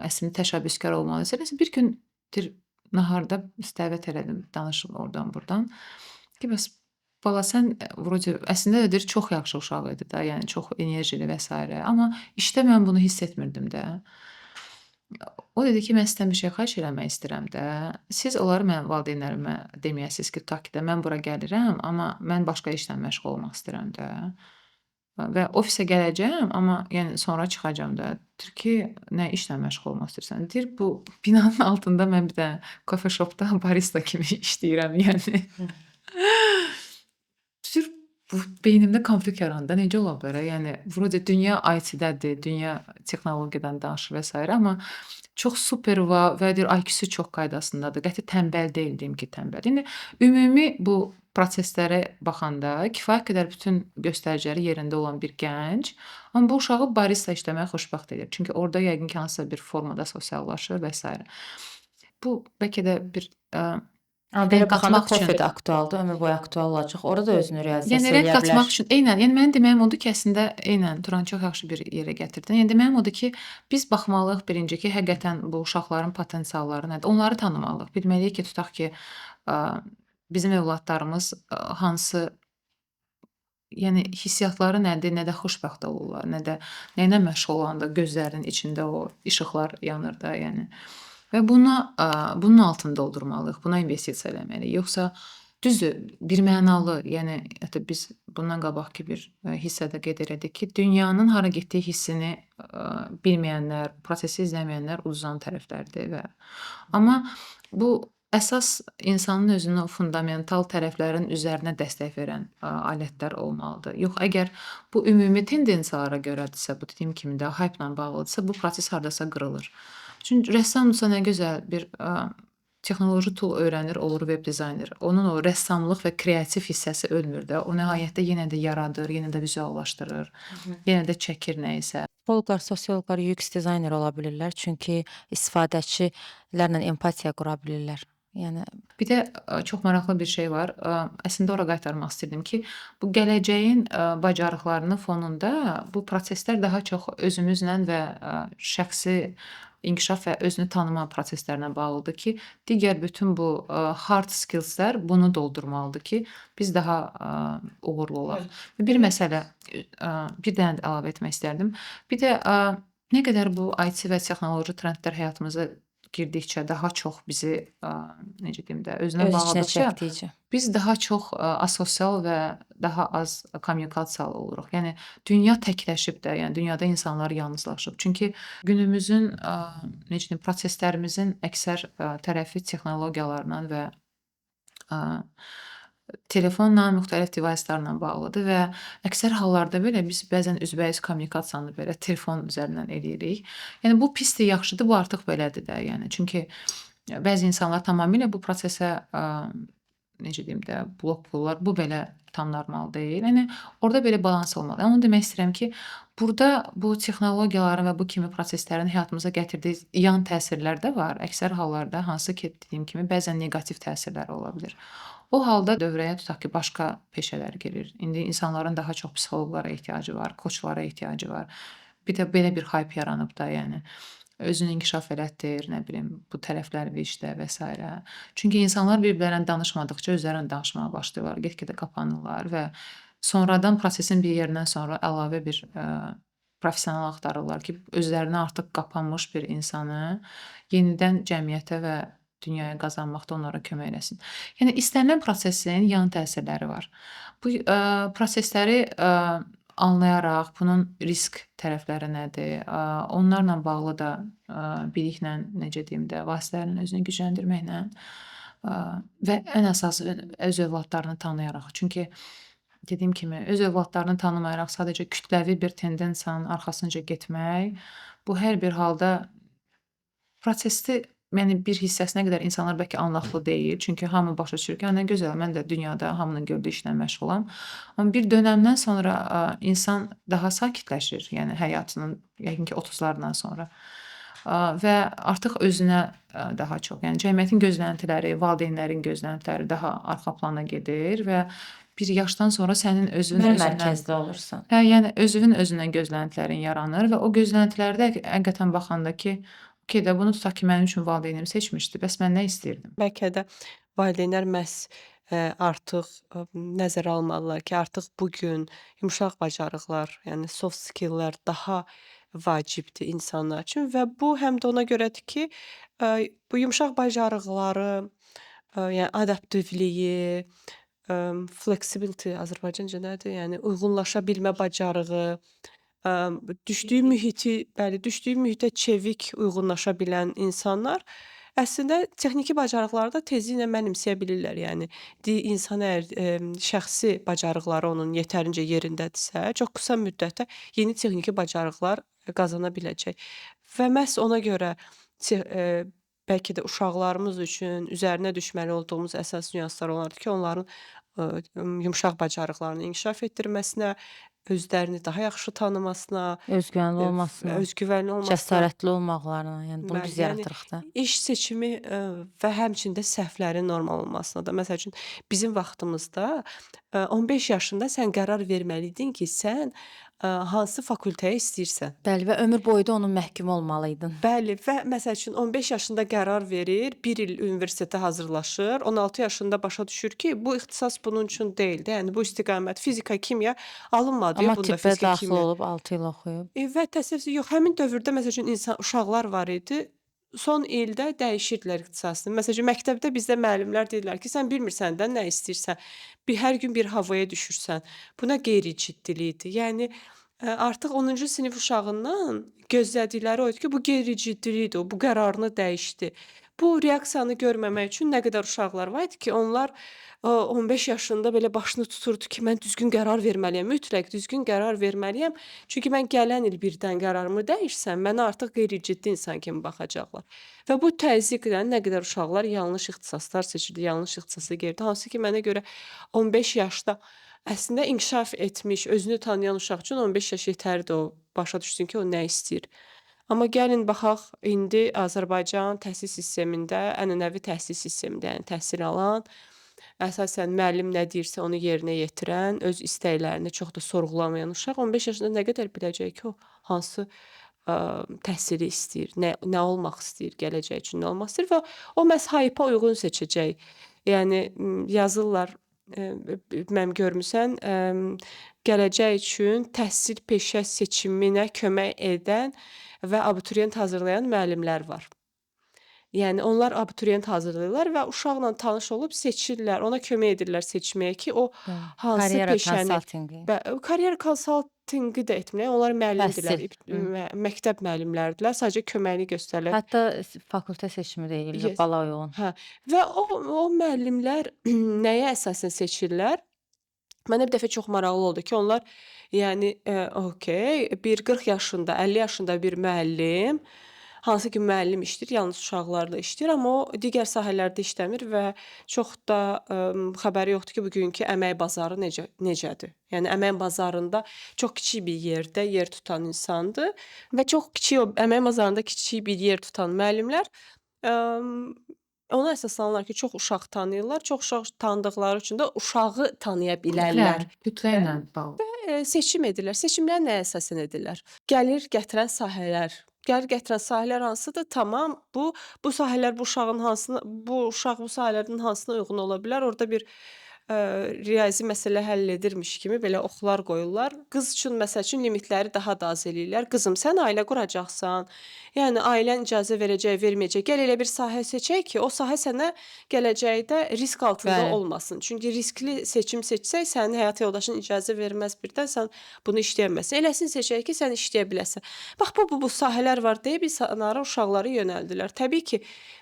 əslində təşəbbüskar olmalı. Nəsə bir gün deyir, naharda dəvət elədim, danışım oradan buradan. Ki, bəs bala sən vrodi əslində də deyir, çox yaxşı uşaq idi da, yəni çox enerjili və sairə. Amma işdə mən bunu hiss etmirdim də. O dedi ki, mən sizdən bir şey xahiş eləmək istəyirəm də. Siz onları mənim valideynlərimə deməyəsiniz ki, tutaq ki də mən bura gəlirəm, amma mən başqa işlə məşğul olmaq istəyirəm də. Və ofisə gələcəm, amma yəni sonra çıxacağam da. Deyir ki, nə işlə məşğul olmaq istəyirsən? Deyir, bu binanın altında mən bir də coffee shopda barista kimi işləyirəm, yəni. Deyir, bu beynimdə konflikt yarandı. Necə ola bilər? Yəni, vrodi dünya IT-dədir, dünya texnologiyadan danışır və sairə, amma çox super və deyir, IQ-su çox qaydasındadır. Qəti tənbəl deyil, deyim ki, tənbəl. Yəni, ümumi bu proseslərə baxanda kifayət qədər bütün göstəriciləri yerində olan bir gənc, amma bu uşağı barista işləməyə xoşbəxt edir. Çünki orada yəqin ki, hansısa bir formada sosiallaşır və sairə. Bu, bəlkə də bir Amma belə rəng baxanda qatmaq üçün kofe də aktualdır, ömür boyu aktual olacaq. Orada da özünü realizasiya Yəni rəng eləyə bilər. qatmaq üçün, eynən, yəni mənim deməyim odur ki, əslində eynən Turan çox yaxşı bir yerə gətirdin. Yəni deməyim odur ki, biz baxmalıyıq birinci ki, həqiqətən bu uşaqların potensialları nədir? Onları tanımalıyıq. Bilməliyik ki, tutaq ki, bizim övladlarımız hansı, yəni hissiyatları nədir, nə də xoşbəxt olurlar, nə də nə ilə məşğul olanda gözlərinin içində o işıqlar yanır da, yəni. Və bunun altını doldurmalıyıq, buna investisiya eləməliyik. Yoxsa düzdür, bir mənalı, yəni hətta biz bundan qabaqki bir hissədə qeyd elədik ki, dünyanın hara getdiyi hissini bilməyənlər, prosesi izləməyənlər uduzan tərəflərdir və amma bu əsas insanın özünün o fundamental tərəflərin üzərinə dəstək verən alətlər olmalıdır. Yox, əgər bu ümumi tendensiyalara görədirsə, bu dediyim kimi də hype-la bağlıdırsa, bu proses hardasa qırılır. Çünki rəssamdırsa nə gözəl bir texnoloji tool öyrənir, olur web dizayner. Onun o rəssamlıq və kreativ hissəsi ölmür də. O nəhayətdə yenə də yaradır, yenə də vizuallaşdırır, yenə də çəkir nəyisə. Psixoloqlar, sosioloqlar, UX dizayner ola bilirlər, çünki istifadəçilərlə empatiya qura bilirlər. Yəni Bir də çox maraqlı bir şey var. Əslində ora qaytarmaq istirdim ki, bu gələcəyin bacarıqlarının fonunda bu proseslər daha çox özümüzlə və şəxsi inkişaf və özünü tanıma proseslərinə bağlıdır ki, digər bütün bu hard skillslər bunu doldurmalıdır ki, biz daha uğurlu olaq. Bir məsələ, bir dənə də əlavə etmək istərdim. Bir də nə qədər bu IT və texnoloji trendlər həyatımıza girdikcə daha çox bizi necə deyim də, özünə öz içinə bağladıqca çəkdikcə. biz daha çox asosial və daha az kommunikasiyalı oluruq. Yəni dünya təkləşib də, yəni dünyada insanlar yalnızlaşıb. Çünki günümüzün necə deyim, proseslərimizin əksər tərəfi texnologiyalarla və telefonla, müxtəlif device-larla bağlıdır və əksər hallarda belə biz bəzən üzbəüz kommunikasiyanı belə telefon üzərindən eləyirik. Yəni bu pisdir, yaxşıdır, bu artıq belədir də, yəni çünki bəzi insanlar tamamilə bu prosesə necə deyim də, blok qoyurlar. Bu belə tam normal deyil. Yəni orada belə balans olmalıdır. Yəni onu demək istəyirəm ki, burada bu texnologiyaların və bu kimi proseslərin həyatımıza gətirdiyi yan təsirlər də var. Əksər hallarda hansı ki, dediyim kimi bəzən neqativ təsirləri ola bilər. O halda dövrəyə tutaq ki, başqa peşələr girir. İndi insanların daha çox psixoloqlara ehtiyacı var, koçlara ehtiyacı var. Bir də belə bir hype yaranıb da, yəni özünü inkişaf elətdir, nə bilim, bu tərəfləri işlə və sairə. Çünki insanlar bir-birlərinə danışmadıqca özlərinə danışmağa başlayırlar, get-gedə qapanırlar və sonradan prosesin bir yerindən sonra əlavə bir professional axtarırlar ki, özlərinə artıq qapanmış bir insanı yenidən cəmiyyətə və dünyaya qazanmaqda onlara kömək eləsin. Yəni istənilən prosesin yan təsirləri var. Bu prosesləri anlayaraq bunun risk tərəfləri nədir, onlarla bağlı da biliklə, necə deyim də, vasitələrin özünü gücləndirməklə və ən əsası öz övladlarını tanıyaraq. Çünki dediyim kimi öz övladlarını tanımayaraq sadəcə kütləvi bir tendensiyanın arxasınca getmək, bu hər bir halda prosesi, yəni bir hissəsinə qədər insanlar bəlkə anlaqlı deyil. Çünki hamı başa düşür ki, nə gözəl, mən də dünyada hamının gördüyü işlə məşğulam. Amma bir dönəmdən sonra insan daha sakitləşir, yəni həyatının yəqin ki 30-lardan sonra. Və artıq özünə daha çox, yəni cəmiyyətin gözləntiləri, valideynlərin gözləntiləri daha arxa plana gedir və bir yaşdan sonra sənin özünün Mən özündən mərkəzdə olursan. Hə, yəni özünün özündən gözləntilərin yaranır və o gözləntilərdə həqiqətən baxanda ki, okey də bunu tutaq ki, mənim üçün valideynim seçmişdi, bəs mən nə istəyirdim? Bəlkə də valideynlər məhz artıq nəzərə almalılar ki, artıq bu gün yumşaq bacarıqlar, yəni soft skilllər daha vacibdir insanlar üçün və bu həm də ona görədir ki, bu yumşaq bacarıqları, yəni adaptivliyi, flexibility Azərbaycanca nədir? Yəni uyğunlaşa bilmə bacarığı, düşdüyü mühiti, bəli, düşdüyü mühitə çevik uyğunlaşa bilən insanlar əslində texniki bacarıqları da tezliklə mənimsəyə bilirlər. Yəni insan əgər şəxsi bacarıqları onun yetərincə yerindədirsə, çox qısa müddətdə yeni texniki bacarıqlar qazana biləcək. Və məhz ona görə bəlkə də uşaqlarımız üçün üzərinə düşməli olduğumuz əsas nüanslar onlardır ki, onların yumşaq bacarıqlarını inkişaf etdirməsinə, özlərini daha yaxşı tanımasına, özgüvənli olmasına, özgüvənli olmasına, cəsarətli olmaqlarına, yəni bunu biz Bəli, yəni yaradırıq da. İş seçimi və həmçinin də səhvlərin normal olmasına da. Məsəl üçün bizim vaxtımızda 15 yaşında sən qərar verməliydin ki, sən hansı fakültəyə istəyirsən. Bəli, və ömür boyu da onun məhkumu olmalıydın. Bəli, və məsəl üçün 15 yaşında qərar verir, bir il universitetə hazırlaşır, 16 yaşında başa düşür ki, bu ixtisas bunun üçün deyil də, yəni bu istiqamət fizika, kimya alınmadı. Amma bunda tibbə fizika, daxil kimya. olub 6 il oxuyub. Və təəssüf yox, həmin dövrdə məsəl üçün insan uşaqlar var idi. Son ildə dəyişirdilər ixtisasını. Məsəl üçün məktəbdə bizdə müəllimlər deyirlər ki, sən bilmirsən də nə istəyirsən. Hər gün bir havaya düşürsən. Buna qeyri-ciddilikdir. Yəni artıq 10-cu sinif uşağından gözlədikləri o idi ki, bu qeyri-ciddilikdir, o bu qərarını dəyişdi. Bu reaksiyanı görməmək üçün nə qədər uşaqlar var idi ki, onlar 15 yaşında belə başını tuturdu ki, mən düzgün qərar verməliyəm, mütləq düzgün qərar verməliyəm. Çünki mən gələn il birdən qərarımı dəyişsəm, mənə artıq qeyri-ciddi insan kimi baxacaqlar. Və bu təzyiqlə nə qədər uşaqlar yanlış ixtisaslar seçirdi, yanlış ixtisasa girdi. Hansı ki, mənə görə 15 yaşda əslində inkişaf etmiş, özünü tanıyan uşaq üçün 15 yaş yetərlidir o başa düşsün ki, o nə istəyir. Amma gəlin baxaq indi Azərbaycan təhsil sistemində, ənənəvi təhsil sistemində, yəni təhsil alan, əsasən müəllim nə deyirsə onu yerinə yetirən, öz istəklərini çox da sorğulamayan uşaq 15 yaşında nə qədər biləcək ki, o hansı təhsili istəyir, nə olmaq istəyir, gələcək üçün nə olmaq istəyir və o məhz hype-a uyğun seçəcək. Yəni yazırlar, mənim görmüsən, gələcək üçün təhsil peşə seçiminə kömək edən və abituriyent hazırlayan müəllimlər var. Yəni onlar abituriyent hazırlayırlar və uşaqla tanış olub seçirlər, ona kömək edirlər seçməyə ki, o hansı Karyera peşəni konsaltinqi. Karyera konsaltinqi də etmirlər. Onlar müəllimdirlər, məktəb müəllimləridirlər. Sadəcə köməyini göstərirlər. Hətta fakültə seçimi də eləyirlər, bala uyğun. Hə. Və o müəllimlər nəyə əsasən seçirlər? Mənə bir dəfə çox maraqlı oldu ki, onlar yəni okey, bir 40 yaşında, 50 yaşında bir müəllim, hansı ki müəllim işləyir, yalnız uşaqlarla işləyir, amma o digər sahələrdə işləmir və çox da xəbəri yoxdur ki, bugünkü əmək bazarı necədir. Yəni əmək bazarında çox kiçik bir yerdə yer tutan insandır və çox kiçik o əmək bazarında kiçik bir yer tutan müəllimlər ona əsaslanırlar ki, çox uşaq tanıyırlar, çox uşaq tanıdıqları üçün də uşağı tanıya bilərlər. Kütlə ilə bağlı. Və seçim edirlər. Seçimlər nəyə əsasən edirlər? Gəlir gətirən sahələr. Gəlir gətirən sahələr hansıdır? Tamam, bu sahələr bu uşağın hansına, bu uşaq bu sahələrdən hansına uyğun ola bilər? Orada bir riyazi məsələ həll edirmiş kimi belə oxlar qoyurlar. Qız üçün məsəl üçün limitləri daha da az eləyirlər. Qızım, sən ailə quracaqsan. Yəni ailən icazə verəcək, verməyəcək. Gəl elə bir sahə seçək ki, o sahə sənə gələcəkdə risk altında olmasın. Çünki riskli seçim seçsək, sənin həyat yoldaşın icazə verməz birdən, sən bunu işləyə bilməzsən. Eləsini seçək ki, sən işləyə biləsən. Bax, bu sahələr var deyib insanlara, uşaqları yönəldilər. Təbii ki,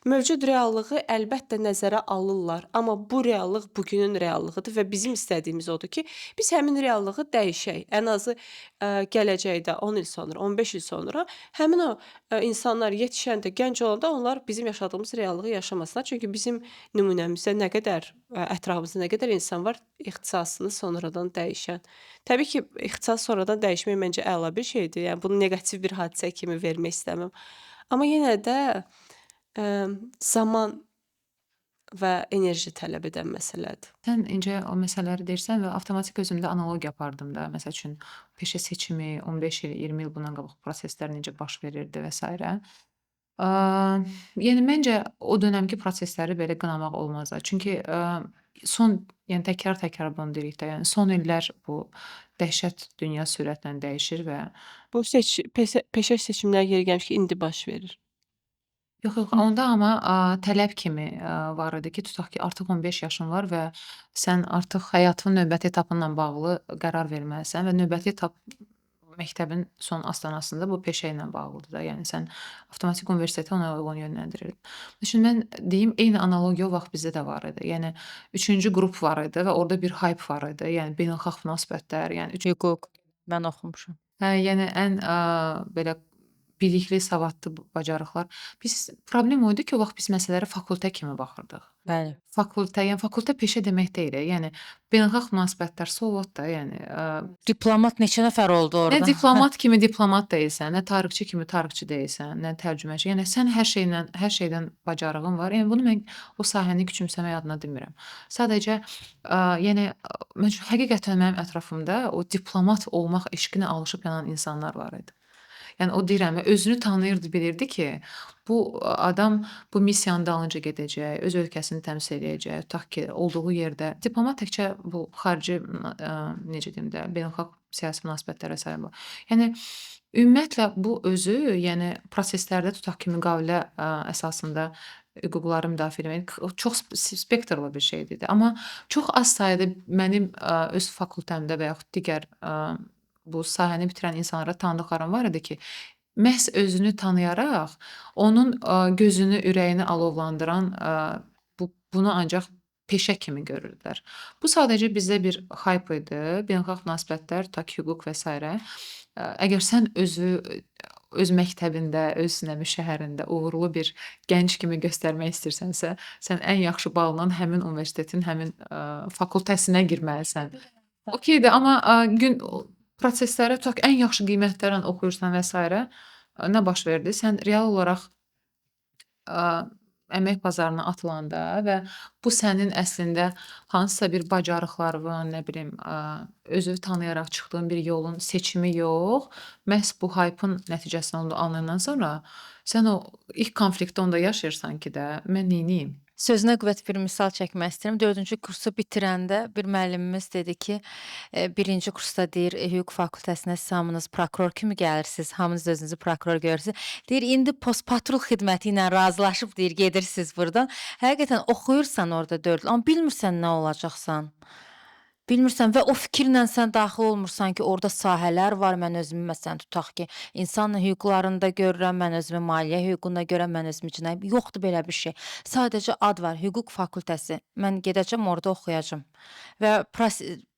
mövcud reallığı əlbəttə nəzərə alırlar. Amma bu reallıq bugünün reallığıdır və bizim istədiyimiz odur ki, biz həmin reallığı dəyişək. Ən azı gələcəkdə 10 il sonra, 15 il sonra həmin o insanlar yetişəndə, gənc olanda onlar bizim yaşadığımız reallığı yaşamasınlar. Çünki bizim nümunəmizdə nə qədər, ətrafımızda nə qədər insan var ixtisasını sonradan dəyişən. Təbii ki, ixtisas sonradan dəyişmək məncə əla bir şeydir. Yəni bunu neqativ bir hadisə kimi vermək istəməm. Amma yenə də zaman və enerji tələb edən məsələdir. Sən incə o məsələləri deyirsən və avtomatik özümdə analogiya apardım da. Məsəl üçün, peşə seçimi 15 il, 20 il bundan qabaq proseslər necə baş verirdi və s. Yəni məncə o dönəmki prosesləri belə qınamaq olmaz da. Çünki son, yəni təkrar-təkrar bunu deyirik də, yəni son illər bu dəhşət dünya sürətlə dəyişir və bu peşə seçimləri yeri gəlmiş ki, indi baş verir. Yox, yox, onda amma tələb kimi var idi ki, tutaq ki, artıq 15 yaşın var və sən artıq həyatının növbəti etapınla bağlı qərar verməlisən və növbəti etap məktəbin son astanasında bu peşə ilə bağlıdır da. Yəni sən avtomatik universitetə ona uyğun yönləndirirdin. Şimdi mən deyim, eyni analogiya o vaxt bizdə də var idi. Yəni üçüncü qrup var idi və orada bir hype var idi. Yəni beynəlxalq münasibətlər, yəni hüquq. Mən oxumuşam. Hə, yəni ən belə bilikli, savadlı bacarıqlar. Biz problem o idi ki, o vaxt biz məsələlərə fakültə kimi baxırdıq. Bəli. Fakültə, yəni fakültə peşə demək deyil. Yəni beynəlxalq münasibətlər sovod da, yəni diplomat neçə nəfər oldu orada? Nə diplomat kimi diplomat deyilsən, nə tarixçi kimi tarixçi deyilsən, nə tərcüməçi. Yəni sən hər şeylə, hər şeydən bacarığın var. Yəni bunu mən o sahəni küçümsəmək adına demirəm. Sadəcə yəni mən həqiqətən mənim ətrafımda o diplomat olmaq eşqinə alışıb yanan insanlar var idi. Yəni o deyirəm, özünü tanıyırdı, bilirdi ki, bu adam bu missiyanın dalınca gedəcək, öz ölkəsini təmsil edəcək, tutaq ki, olduğu yerdə diplomat təkcə bu xarici, necə deyim də, beynəlxalq siyasi münasibətlərə sahib. Yəni ümumiyyətlə bu özü, yəni proseslərdə tutaq ki, müqavilə əsasında hüquqları müdafiə etmək çox spektrli bir şeydir. Amma çox az sayda mənim öz fakültəmdə və yaxud digər bu sahəni bitirən insanlara tanıdıqlarım var idi ki, məhz özünü tanıyaraq onun gözünü, ürəyini alovlandıran bunu ancaq peşə kimi görürdülər. Bu sadəcə bizdə bir hype idi, beynəlxalq münasibətlər, tutaq ki, hüquq və s. Əgər sən özü öz məktəbində, öz şəhərində uğurlu bir gənc kimi göstərmək istəyirsənsə, sən ən yaxşı balla həmin universitetin, həmin fakültəsinə girməlisən. Okeydir, amma gün proseslərə tutaq ki, ən yaxşı qiymətlərlə oxuyursan və s. Nə baş verdi? Sən real olaraq əmək bazarına atılanda və bu sənin əslində hansısa bir bacarıqlarının, nə bilim, özünü tanıyaraq çıxdığın bir yolun seçimi yox, məhz bu hype-ın nəticəsində olduğunu anlayandan sonra sən o ilk konfliktdə onda yaşayırsan ki də, mən neyniyim? Sözünə qüvvət bir misal çəkmək istəyirəm. 4-cü kursu bitirəndə bir müəllimimiz dedi ki, birinci kursda deyir, hüquq fakültəsinə siz hamınız prokuror kimi gəlirsiniz, hamınız özünüzü prokuror görürsünüz. Deyir, indi postpatrul xidməti ilə razılaşıb deyir, gedirsiniz burdan. Həqiqətən oxuyursan orada 4 il, amma bilmirsən nə olacaqsan. Bilmirsən və o fikirlə sən daxil olmursan ki, orada sahələr var. Mən özümü məsələn tutaq ki, insan hüquqlarında görürəm, mən özümü maliyyə hüququnda görürəm, mən özümü cinayət. Yoxdur belə bir şey. Sadəcə ad var, hüquq fakültəsi. Mən gedəcəm, orada oxuyacağam. Və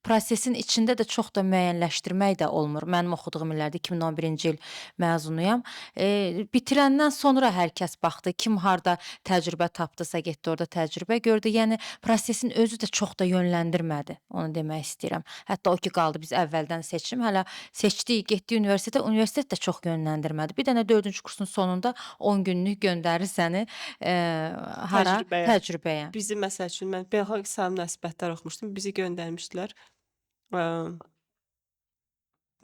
prosesin içində də çox da müəyyənləşdirmək də olmur. Mənim oxuduğum illərdə 2011-ci il məzunuyam. Bitirəndən sonra hər kəs baxdı, kim harda təcrübə tapdısa, getdi orada təcrübə gördü. Yəni prosesin özü də çox da yönləndirmədi. Onu demək istəyirəm. Hətta o ki qaldı biz əvvəldən seçim, hələ seçdik, getdik universitetə, universitet də çox yönləndirmədi. Bir dənə 4-cü kursun sonunda 10 günlük göndərir səni hara? Təcrübəyə. Təcrübəyə. Bizi məsəl üçün mən beynəlxalq iqtisadi münasibətlər oxumuşdum. Bizi göndərmişdilər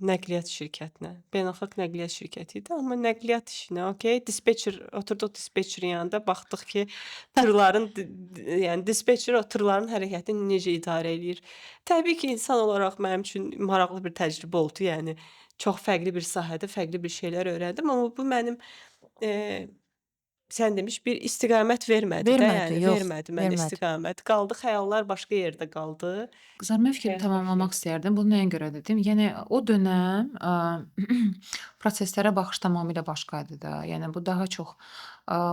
nəqliyyat şirkətinə. Beynəlxalq nəqliyyat şirkəti idi, amma nəqliyyat işinə, okey, dispetçer oturduq dispetçerin yanında, baxdıq ki, tırların yəni dispetçer o tırların hərəkətini necə idarə eləyir. Təbii ki, insan olaraq mənim üçün maraqlı bir təcrübə oldu. Yəni çox fərqli bir sahədə fərqli bir şeylər öyrəndim, amma bu mənim sən demiş bir istiqamət vermədi də, Vermədi, yəni yox, vermədi mənə vermədi. istiqamət. Qaldı xəyallar başqa yerdə qaldı. Qızlar, mən fikrimi tamamlamaq istəyərdim. Bunu nəyə görə dedim? Yəni o dönəm proseslərə baxış tamamilə başqa idi da. Yəni bu daha çox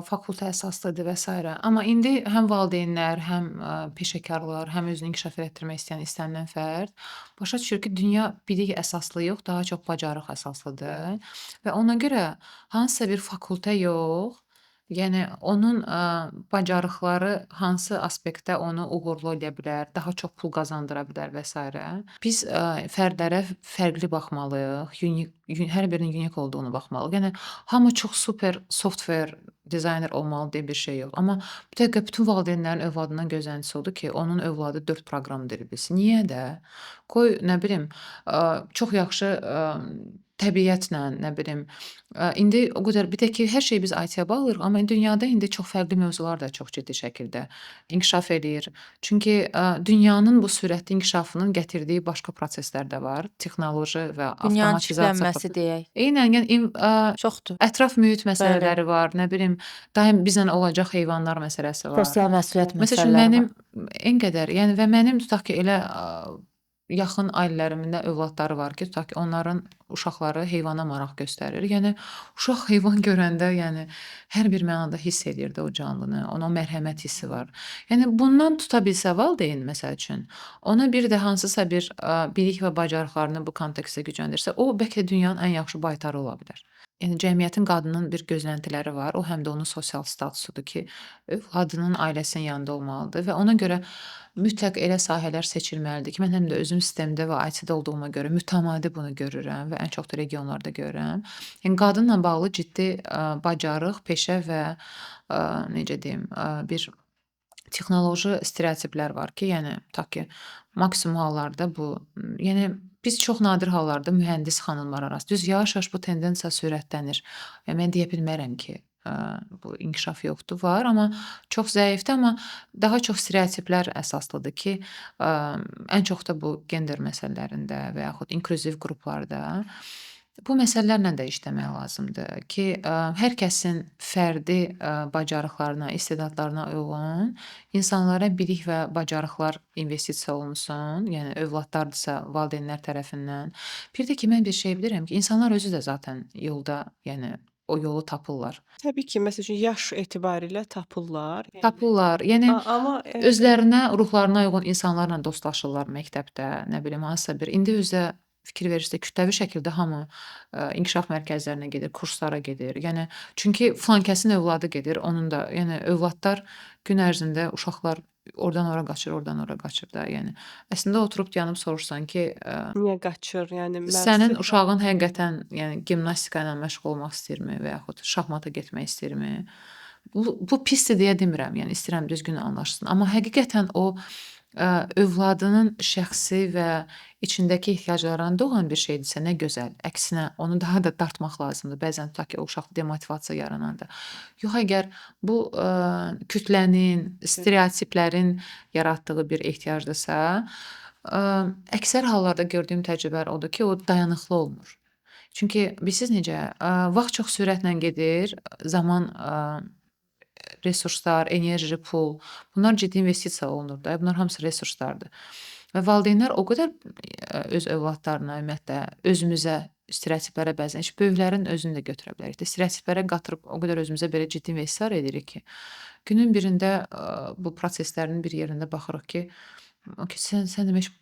fakültə əsaslı idi və sairə. Amma indi həm valideynlər, həm peşəkarlar, həm özünü inkişaf elətdirmək istəyən istənilən fərd başa düşür ki, dünya bilik əsaslı yox, daha çox bacarıq əsaslıdır. Və ona görə hansısa bir fakültə yox, yəni onun bacarıqları hansı aspektdə onu uğurlu eləyə bilər, daha çox pul qazandıra bilər və sairə. Biz fərdlərə fərqli baxmalıyıq, hər birinin unik olduğunu baxmalıyıq. Yəni hamı çox super software dizayner olmalı deyə bir şey yox. Amma bir dəqiqə bütün valideynlərin övladından gözləntisi odur ki, onun övladı 4 proqram dili bilsin. Niyə də? Qoy, nə bilim, çox yaxşı təbiətlə, nə bilim, indi o qədər bir də ki, hər şeyi biz IT-yə bağlayırıq, amma dünyada indi çox fərqli mövzular da çox ciddi şəkildə inkişaf eləyir. Çünki dünyanın bu sürətli inkişafının gətirdiyi başqa proseslər də var. Texnoloji və Dünyanın avtomatizasiya çiplənməsi deyək. Eynən, yəni çoxdur. Ətraf mühit məsələləri var, nə bilim, daim bizlə olacaq heyvanlar məsələsi var. Sosial məsuliyyət Məsəl üçün məsələləri mənim var. en qədər, yəni və mənim tutaq ki, elə yaxın ailələrimin də övladları var ki, tutaq ki, onların uşaqları heyvana maraq göstərir. Yəni uşaq heyvan görəndə, yəni hər bir mənada hiss eləyir də o canlını, ona o mərhəmət hissi var. Yəni bundan tuta bilsə valideyn məsəl üçün, ona bir də hansısa bir bilik və bacarıqlarını bu kontekstdə gücləndirsə, o bəlkə də dünyanın ən yaxşı baytarı ola bilər. Yəni cəmiyyətin qadının bir gözləntiləri var. O həm də onun sosial statusudur ki, övladının ailəsinin yanında olmalıdır və ona görə mütləq elə sahələr seçilməlidir ki, mən həm də özüm sistemdə və IT-də olduğuma görə mütəmadi bunu görürəm və ən çox da regionlarda görürəm. Yəni qadınla bağlı ciddi bacarıq, peşə və necə deyim, bir texnoloji stereotiplər var ki, yəni tutaq ki, maksimum hallarda bu, yəni biz çox nadir hallarda mühəndis xanımlar arası. Düz yavaş-yavaş bu tendensiya sürətlənir. Yəni mən deyə bilmərəm ki, bu inkişaf yoxdur, var, amma çox zəifdir, amma daha çox stereotiplər əsaslıdır ki, ən çox da bu gender məsələlərində və yaxud inklüziv qruplarda bu məsələlərlə də işləmək lazımdır ki, hər kəsin fərdi bacarıqlarına, istedadlarına uyğun insanlara bilik və bacarıqlar investisiya olunsun, yəni övladlardırsa valideynlər tərəfindən. Bir də ki, mən bir şey bilirəm ki, insanlar özü də zaten yolda, yəni o yolu tapırlar. Təbii ki, məsəl üçün yaş etibarilə tapırlar. Yəni, Tapırlar. Yəni amma özlərinə, ruhlarına uyğun insanlarla dostlaşırlar məktəbdə, nə bilim hansısa bir. İndi özə fikir verirsə, kütləvi şəkildə hamı inkişaf mərkəzlərinə gedir, kurslara gedir. Yəni çünki filankəsin övladı gedir, onun da, yəni övladlar gün ərzində uşaqlar oradan ora qaçır, oradan ora qaçır da. Yəni əslində oturub dayanıb soruşsan ki, Niyə qaçır? Yəni sənin məqsəd uşağın həqiqətən, yəni gimnastika ilə məşğul olmaq istəyirmi və yaxud şahmata getmək istəyirmi? Bu pisdir deyə demirəm. Yəni istəyirəm düzgün anlaşılsın. Amma həqiqətən o övladının şəxsi və içindəki ehtiyaclarından doğan bir şeydirsə, nə gözəl. Əksinə, onu daha da dartmaq lazımdır. Bəzən tutaq ki, o uşaqda demotivasiya yarananda. Yox, əgər bu kütlənin, stereotiplərin yaratdığı bir ehtiyacdırsa, əksər hallarda gördüyüm təcrübələr odur ki, o dayanıqlı olmur. Çünki bilirsiniz necə, vaxt çox sürətlə gedir, zaman, resurslar, enerji, pul, bunlar ciddi investisiya olunur da, bunlar hamısı resurslardır. Və valideynlər o qədər öz övladlarına, ümumiyyətlə özümüzə, stereotiplərə bəzən heç böyüklərin özünü də götürə bilərik də, stereotiplərə qatırıb o qədər özümüzə belə ciddi investisiyalar edirik ki, günün birində bu proseslərin bir yerində baxırıq ki, okey, sən demək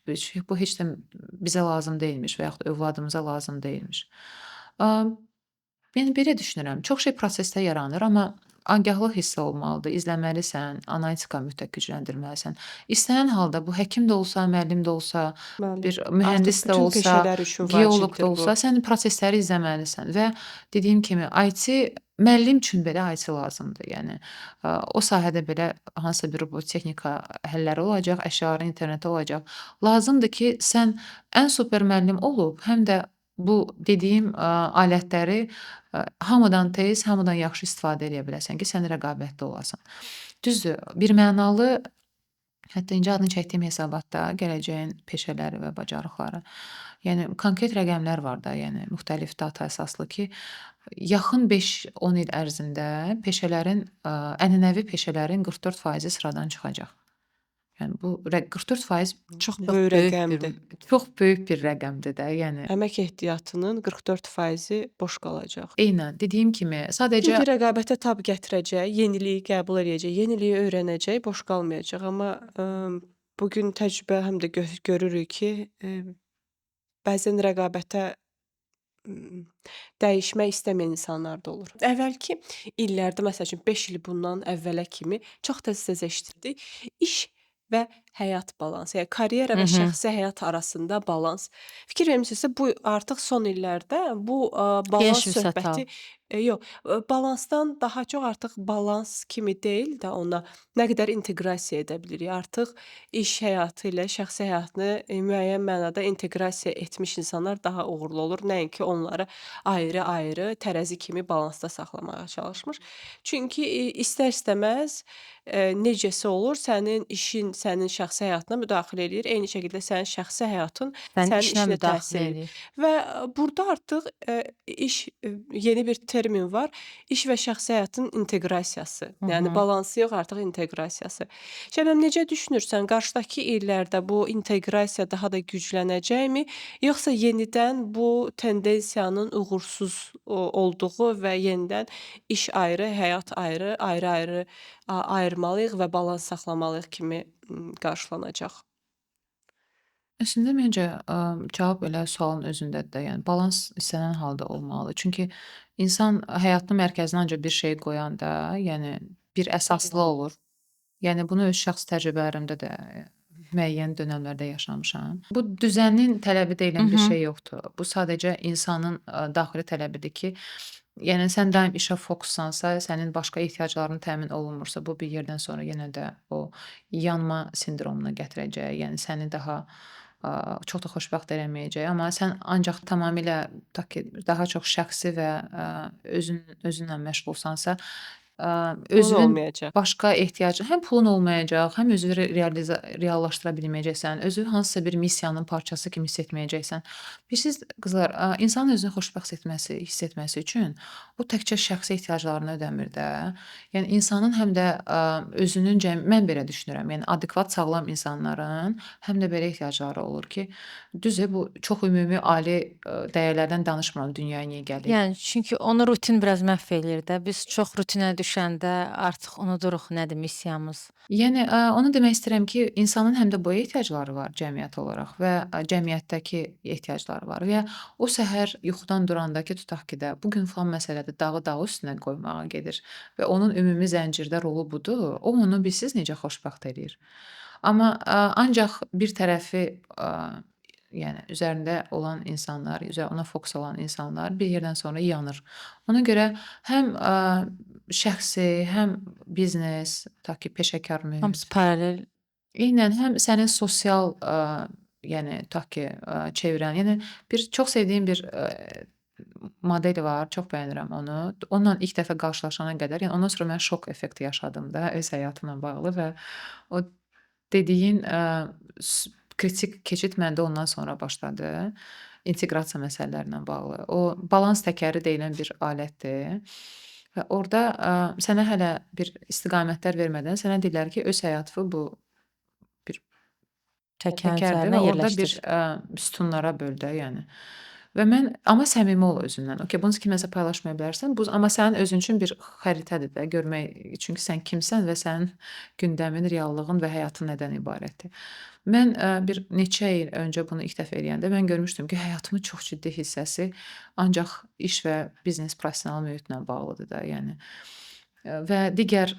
bu heç də bizə lazım deyilmiş və yaxud övladımıza lazım deyilmiş. Yəni belə düşünürəm. Çox şey prosesdə yaranır, amma agahlıq hissi olmalıdır, izləməlisən, analitika mütləq gücləndirməlisən. İstənilən halda bu həkim də olsa, müəllim də olsa, Bəli. bir mühəndis Artıq də bütün olsa, peşələr üçün geoloq vacibdir da bu. olsa, sən prosesləri izləməlisən və dediyim kimi IT müəllim üçün belə IT lazımdır. Yəni o sahədə belə hansısa bir robot texnika həlləri olacaq, əşyaların interneti olacaq. Lazımdır ki, sən ən super müəllim olub, həm də bu dediyim alətləri hamıdan tez, hamıdan yaxşı istifadə edə biləsən ki, sən rəqabətli olasan. Düzdür, bir mənalı, hətta incə adını çəkdiyim hesabatda gələcəyin peşələri və bacarıqları, yəni konkret rəqəmlər var da, yəni müxtəlif data əsaslı ki, yaxın 5-10 il ərzində peşələrin, ənənəvi peşələrin 44% sıradan çıxacaq. Yəni bu 44% çox böyük rəqəmdir. Çox böyük bir rəqəmdir də, yəni. Əmək ehtiyatının 44%-i boş qalacaq. Eynən, dediyim kimi, sadəcə Çünki rəqabətə tab gətirəcək, yeniliyi qəbul eləyəcək, yeniliyi öyrənəcək, boş qalmayacaq. Amma bu gün təcrübə həm də görürük ki, bəzən rəqabətə dəyişmək istəməyən insanlar da olur. Əvvəlki illərdə, məsəl üçün 5 il bundan əvvələ kimi çox tez-tez eşidirdik. İş və həyat balansı, yəni karyera və şəxsi həyat arasında balans. Fikir vermisinizsə, bu artıq son illərdə bu balans söhbəti yox, balansdan daha çox artıq balans kimi deyil də ona nə qədər inteqrasiya edə bilirik. Artıq iş həyatı ilə şəxsi həyatını müəyyən mənada inteqrasiya etmiş insanlar daha uğurlu olur, nəinki onları ayrı-ayrı tərəzi kimi balansda saxlamağa çalışmış. Çünki istər-istəməz necəsə olur, sənin işin sənin şəxsi həyatına müdaxilə eləyir. Eyni şəkildə sənin şəxsi həyatın sənin işinə müdaxilə təsir eləyir. Və burada artıq iş yeni bir termin var. İş və şəxsi həyatın inteqrasiyası. Yəni balansı yox, artıq inteqrasiyası. Şəbnəm, necə düşünürsən, qarşıdakı illərdə bu inteqrasiya daha da güclənəcəkmi, yoxsa yenidən bu tendensiyanın uğursuz olduğu və yenidən iş ayrı, həyat ayrı, ayrı-ayrı ayırmalıyıq və balans saxlamalıyıq kimi qarşılanacaq? Əslində məncə cavab elə sualın özündədir də. Yəni balans istənilən halda olmalıdır. Çünki insan həyatının mərkəzinə ancaq bir şey qoyanda, yəni bir əsaslı olur. Yəni bunu öz şəxsi təcrübələrimdə də müəyyən dönəmlərdə yaşamışam. Bu düzənin tələbi deyilən bir şey yoxdur. Bu sadəcə insanın daxili tələbidir ki, yəni sən daim işə fokuslansa, sənin başqa ehtiyacların təmin olunmursa, bu bir yerdən sonra yenə də o yanma sindromuna gətirəcək. Yəni səni daha çox da xoşbəxt eləməyəcək. Amma sən ancaq tamamilə tutaq ki, daha çox şəxsi və özünlə məşğulsansa, özünün başqa ehtiyacı, həm pulun olmayacaq, həm özünü reallaşdıra bilməyəcəksən, özünü hansısa bir missiyanın parçası kimi hiss etməyəcəksən. Bilirsiniz, qızlar, insanın özünü xoşbəxt hiss etməsi üçün o təkcə şəxsi ehtiyaclarını ödəmir də. Yəni insanın həm də özünün mən belə düşünürəm, yəni adekvat sağlam insanların həm də belə ehtiyacları olur ki, düzdür, bu çox ümumi ali dəyərlərdən danışmıram, dünyaya niyə gəlir. Yəni çünki onu rutin biraz məhv eləyir də. Biz çox rutinə düşürük. düşəndə artıq unuduruq nədir missiyamız. Yəni onu demək istəyirəm ki, insanın həm də bu ehtiyacları var cəmiyyət olaraq və cəmiyyətdəki ehtiyacları var və o səhər yuxudan duranda ki, tutaq ki də, bu gün filan məsələdə dağı dağ üstünə qoymağa gedir və onun ümumi zəncirdə rolu budur. O onu bilirsiz necə xoşbəxt eləyir. Amma ancaq bir tərəfi yəni üzərində olan insanlar, ona fokus olan insanlar bir yerdən sonra yanır. Ona görə həm şəxsi, həm biznes, tutaq ki, peşəkar mühit. Hamısı paralel. Eynən, həm sənin sosial, yəni tutaq ki, çevrən, yəni bir çox sevdiyim bir model var, çox bəyənirəm onu. Onunla ilk dəfə qarşılaşana qədər, yəni ondan sonra mən şok effekti yaşadım da öz həyatımla bağlı və o dediyin kritik keçid məndə ondan sonra başladı. İnteqrasiya məsələlərinə bağlı. O balans təkəri deyilən bir alətdir. Və orada sənə hələ bir istiqamətlər vermədən sənə deyirlər ki, öz həyatını bu bir təkərin təkərdir üzərinə və orada bir yerləşdir. Sütunlara böl də, yəni. Və mən amma səmimi ol özündən. Okay, bunu kiməsə paylaşmaya bilərsən. Bu amma sənin özün üçün bir xəritədir də görmək, çünki sən kimsən və sənin gündəmin, reallığın və həyatın nədən ibarətdir. Mən bir neçə il öncə bunu ilk dəfə eləyəndə mən görmüşdüm ki, həyatımın çox ciddi hissəsi ancaq iş və biznes professional mühitlə bağlıdır da, yəni. Və digər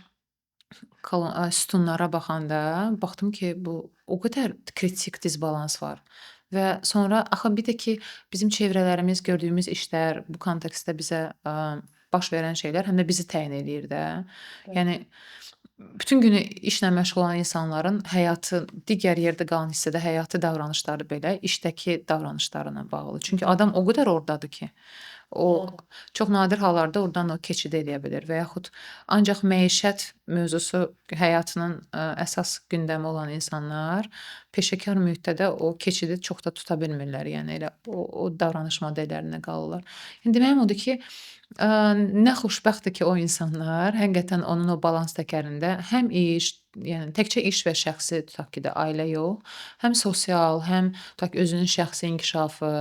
sütunlara baxanda baxdım ki, bu o qədər kritik disbalans var. Və sonra axı bir də ki, bizim çevrələrimiz, gördüyümüz işlər, bu kontekstdə bizə baş verən şeylər həm də bizi təyin eləyir də. Yəni bütün günü işlə məşğul olan insanların həyatı, digər yerdə qalan hissədə həyati davranışları belə işdəki davranışlarına bağlı. Çünki adam o qədər ordadır ki, o çox nadir hallarda oradan o keçid eləyə bilər və yaxud ancaq məişət mövzusu həyatının əsas gündəmi olan insanlar peşəkar mühitdə də o keçidi çox da tuta bilmirlər. Yəni elə o davranış modellərində qalırlar. Yəni deməyim odur ki, nə xoşbəxtdir ki, o insanlar həqiqətən onun o balans təkərində həm iş, yəni təkcə iş və şəxsi tutaq ki də ailə yox, həm sosial, həm tutaq ki, özünün şəxsi inkişafı,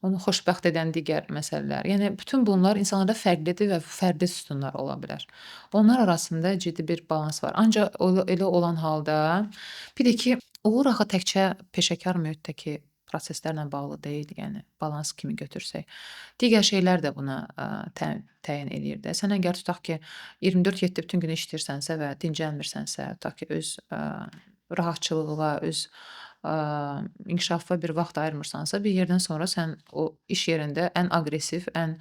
onu xoşbəxt edən digər məsələlər. Yəni bütün bunlar insanlarda fərqlidir və fərqli sütunlar ola bilər. Onlar arasında ciddi bir balans var. Ancaq elə olan halda bir də ki, uğur axı təkcə peşəkar mühitdəki proseslərlə bağlı deyil, yəni balans kimi götürsək. Digər şeylər də buna təyin eləyir də. Sən əgər tutaq ki, 24/7 bütün gün işləyirsənsə və dincəlmirsənsə, tutaq ki, öz rahatçılığına, öz inkişafa bir vaxt ayırmırsansa, bir yerdən sonra sən o iş yerində ən aqressiv, ən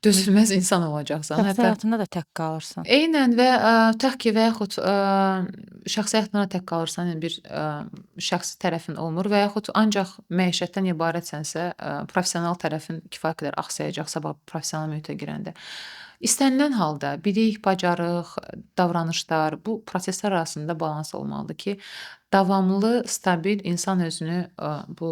dözülməz insan olacaqsan. Şəxsi həyatında da tək qalırsan. Eynən və tutaq ki, və yaxud şəxsi həyatında da tək qalırsan, yəni bir şəxsi tərəfin olmur və yaxud ancaq məişətdən ibarətsənsə, professional tərəfin kifayət qədər axsayacaq sabah professional mühitə girəndə. İstənilən halda bilik, bacarıq, davranışlar, bu proseslər arasında balans olmalıdır ki, davamlı, stabil insan özünü bu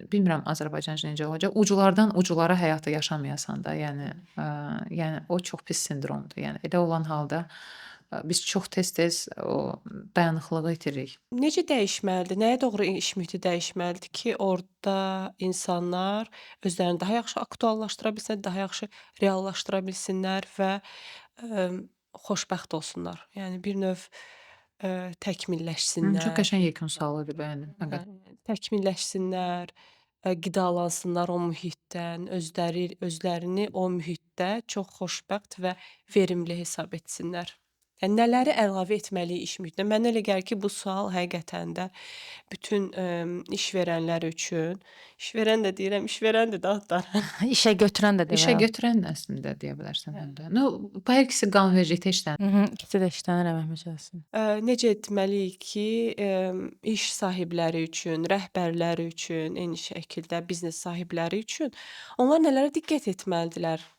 bilmirəm Azərbaycanca necə olacaq, uclardan uclara həyatı yaşamayasan da, yəni o çox pis sindromdur. Yəni elə olan halda biz çox tez-tez o dayanıqlığı itiririk. Necə dəyişməlidir? Nəyə doğru iş mühiti dəyişməlidir ki, orada insanlar özlərini daha yaxşı aktuallaşdıra bilsinlər, daha yaxşı reallaşdıra bilsinlər və xoşbəxt olsunlar? Yəni bir növ təkmilləşsinlər. Çox qəşəng yekun sualı idi, bəyəndim. Həqiqətən. Təkmilləşsinlər, qidalansınlar o mühitdən, özlərini o mühitdə çox xoşbəxt və verimli hesab etsinlər. Yəni nələri əlavə etməliyik iş mühitinə? Mənə elə gəlir ki, bu sual həqiqətən də bütün iş verənlər üçün, işverən də deyirəm, işverəndir də adlar. İşə götürən də demək. İşə götürən də əslində deyə bilərsən həm də. No, bu hər ikisi qanunvericilikdə işlənir. İkisi də işlənir əmək məcəlləsində. Necə etməliyik ki, iş sahibləri üçün, rəhbərlər üçün, eyni şəkildə biznes sahibləri üçün onlar nələrə diqqət etməlidirlər?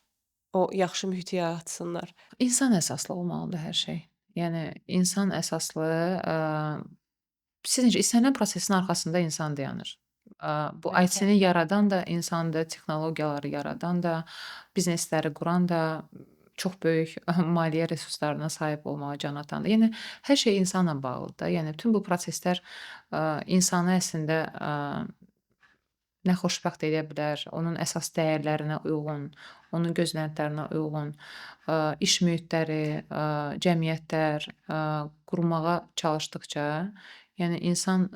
O yaxşı mühiti yaratsınlar. İnsan əsaslı olmalıdır hər şey. Yəni insan əsaslı, siz necə istənilən prosesin arxasında insan dayanır. Bu IT-ni yaradan da insandır, texnologiyaları yaradan da, biznesləri quran da, çox böyük maliyyə resurslarına sahib olmağa can atan da. Yəni hər şey insanla bağlıdır da. Yəni bütün bu proseslər insanı əslində nə xoşbəxt edə bilər, onun əsas dəyərlərinə uyğun, onun gözləntilərinə uyğun iş mühitləri, cəmiyyətlər qurmağa çalışdıqca, yəni insan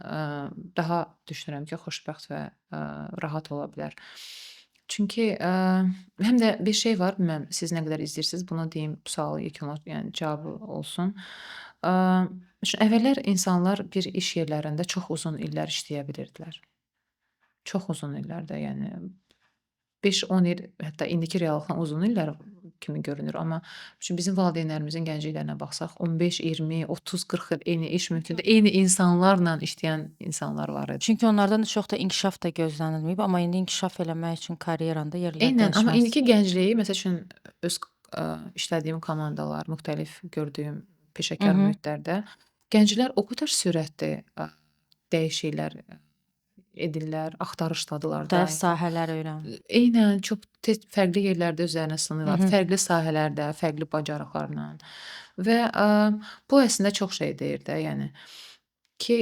daha düşünürəm ki, xoşbəxt və rahat ola bilər. Çünki həm də bir şey var, bilmirəm siz nə qədər izləyirsiniz, bunu deyim, bu sualı yekunla, yəni cavabı olsun. Əvvəllər insanlar bir iş yerlərində çox uzun illər işləyə bilirdilər. Çox uzun illərdə, yəni 5-10 il, hətta indiki reallıqdan uzun illər kimi görünür, amma üçün bizim valideynlərimizin gəncliklərinə baxsaq, 15, 20, 30, 40 il eyni iş mühitində, eyni insanlarla işləyən insanlar var idi. Çünki onlardan çox da inkişaf da gözlənilməyib, amma indi inkişaf eləmək üçün karyeranda yerlər Eynən, amma dəyişməz. indiki gəncliyi, məsəl üçün öz işlədiyim komandalar, müxtəlif gördüyüm peşəkar mühitlərdə gənclər o qədər sürətli dəyişikliklər edirlər, axtarışdadılar da. Müxtəlif sahələr öyrənir. Eynən, çox tez fərqli yerlərdə özlərini sınırlar, fərqli sahələrdə, fərqli bacarıqlarla və bu əslində çox şey deyir də, yəni ki,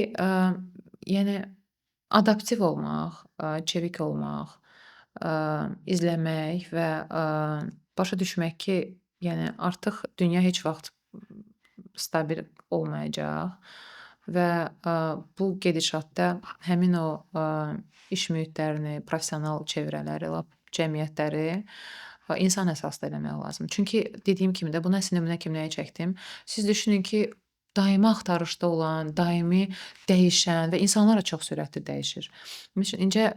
yəni adaptiv olmaq, çevik olmaq, izləmək və başa düşmək ki, yəni artıq dünya heç vaxt stabil olmayacaq və bu gedişatda həmin o iş mühitlərini, professional çevrələri, lap cəmiyyətləri insan əsaslı eləmək lazımdır. Çünki dediyim kimi də bunu əslində nümunə kimi nəyə çəkdim? Siz düşünün ki, daimi axtarışda olan, daimi dəyişən və insanlar da çox sürətli dəyişir. Məsələn, incə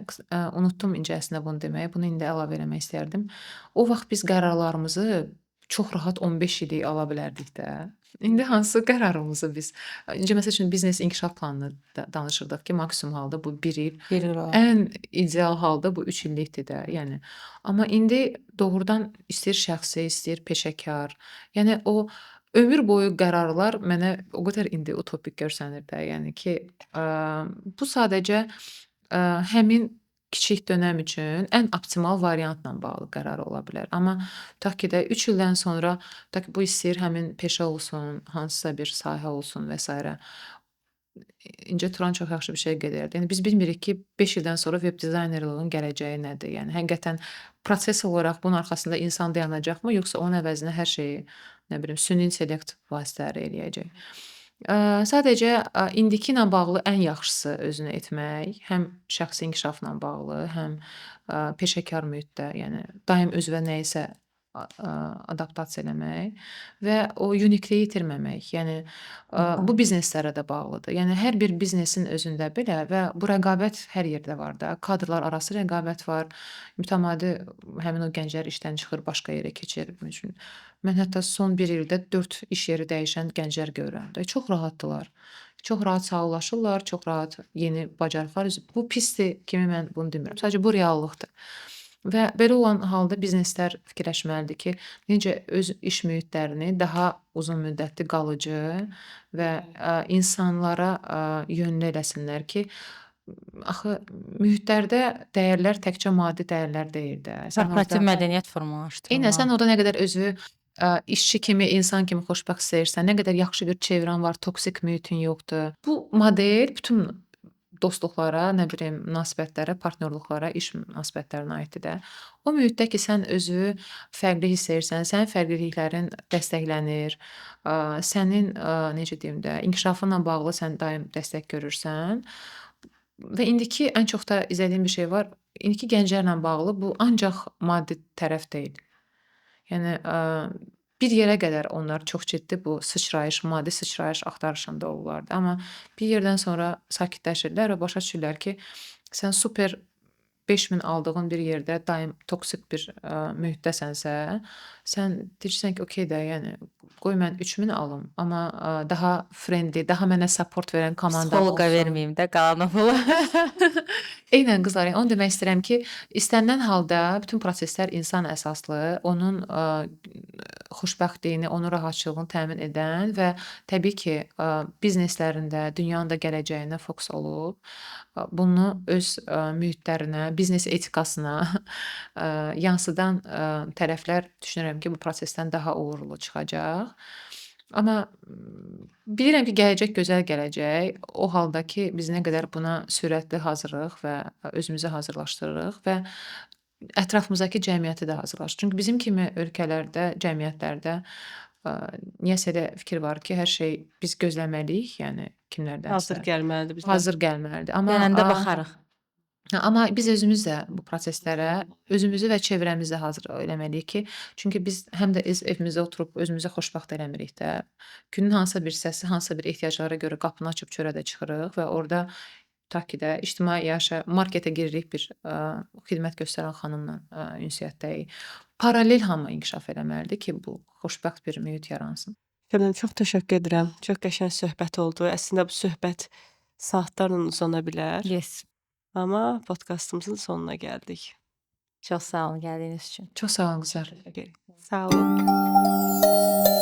unutdum incə əslində bunu deməyi, bunu indi əlavə eləmək istərdim. O vaxt biz qərarlarımızı çox rahat 15 illik ala bilərdik də. İndi hansı qərarımızı biz, incə məsəl üçün biznes inkişaf planını danışırdıq ki, maksimum halda bu 1 il, 1 il olar. Ən ideal halda bu 3 illikdir də, yəni. Amma indi doğrudan istəyir şəxsi, istəyir peşəkar, yəni o ömür boyu qərarlar mənə o qədər indi utopik görsənir də, yəni ki, bu sadəcə həmin kiçik dönəm üçün ən optimal variantla bağlı qərar ola bilər. Amma tutaq ki də 3 ildən sonra, tutaq ki, bu istəyir həmin peşə olsun, hansısa bir sahə olsun və sairə. İncə Turan çox yaxşı bir şey qeyd edirdi. Yəni biz bilmirik ki, 5 ildən sonra web dizaynerlığın gələcəyi nədir? Yəni həqiqətən proses olaraq bunun arxasında insan dayanacaqmı, yoxsa onun əvəzinə hər şeyi, nə bilim, süni intellekt vasitələri eləyəcək? Sadəcə indiki ilə bağlı ən yaxşısı özünü etmək, həm şəxsi inkişafla bağlı, həm peşəkar mühitdə, yəni daim özünə nəyisə adaptasiya eləmək və o unikliyi itirməmək. Yəni bu bizneslərə də bağlıdır. Yəni hər bir biznesin özündə belə və bu rəqabət hər yerdə var da. Kadrlar arası rəqabət var. Mütəmadi həmin o gənclər işdən çıxır, başqa yerə keçir. Məsələn, mən hətta son bir ildə 4 iş yeri dəyişən gənclər görürəm də. Çox rahatdırlar. Çox rahat sağollaşırlar, çox rahat yeni bacarıqlar. Bu pisdir kimi mən bunu demirəm. Sadəcə bu reallıqdır. Və belə olan halda bizneslər fikirləşməlidir ki, necə öz iş mühitlərini daha uzun müddətli qalıcı və insanlara yönlü eləsinlər ki, axı mühitlərdə dəyərlər təkcə maddi dəyərlər deyil də. Sən Korporativ orada mədəniyyət formalaşdırılmalı. Eynən, sən orada nə qədər özünü işçi kimi, insan kimi xoşbəxt hiss edirsən, nə qədər yaxşı bir çevrən var, toksik mühitin yoxdur. Bu model bütün dostluqlara, nə bilim, münasibətlərə, partnyorluqlara, iş münasibətlərinə aiddir də. O mühitdə ki, sən özünü fərqli hiss edirsən, sənin fərqliliklərin dəstəklənir, sənin, necə deyim də, inkişafınla bağlı sən daim dəstək görürsən. Və indiki ən çox da izlədiyim bir şey var. İndiki gənclərlə bağlı bu ancaq maddi tərəf deyil. Yəni bir yerə qədər onlar çox ciddi bu sıçrayış, maddi sıçrayış axtarışında olurlardı. Amma bir yerdən sonra sakitləşirlər və başa düşürlər ki, sən super 5000 aldığın bir yerdə daim toksik bir mühitdəsənsə, sən deyirsən ki, okey də, yəni qoy mən 3000 alım, amma daha friendly, daha mənə support verən komandam Psixoloqa olsun. verməyim də qalan o pulu. Eynən qızlar, yəni onu demək istəyirəm ki, istənilən halda bütün proseslər insan əsaslı, onun xoşbəxtliyini, onun rahatçılığını təmin edən və təbii ki, bizneslərində, dünyanın da gələcəyinə fokus olub, bunu öz mühitlərinə, biznes etikasına yansıdan tərəflər düşünürəm ki, bu prosesdən daha uğurlu çıxacaq. Amma bilirəm ki, gələcək gözəl gələcək. O halda ki, biz nə qədər buna sürətli hazırıq və özümüzü hazırlaşdırırıq və ətrafımızdakı cəmiyyəti də hazırlaşdırırıq. Çünki bizim kimi ölkələrdə, cəmiyyətlərdə niyəsə elə fikir var ki, hər şey biz gözləməliyik, yəni kimlərdənsə. Hazır gəlməlidir bizə. Hazır gəlməlidir. Amma Gələndə baxarıq. Amma biz özümüz də bu proseslərə özümüzü və çevrəmizi hazır eləməliyik ki, çünki biz həm də öz evimizdə oturub özümüzü xoşbəxt eləmirik də. Günün hansısa bir hissəsi, hansısa bir ehtiyaclara görə qapını açıb çölə də çıxırıq və orada tutaq ki də ictimai yaşa marketə giririk, bir xidmət göstərən xanımla ünsiyyətdəyik. Paralel hamı inkişaf eləməlidir ki, bu xoşbəxt bir mühit yaransın. Şəbnəm, çox təşəkkür edirəm. Çox qəşəng söhbət oldu. Əslində bu söhbət saatlarla uzana bilər. Yes. Amma podkastımızın sonuna gəldik. Çox sağ olun gəldiyiniz üçün. Çox sağ olun qızlar. Sağ olun.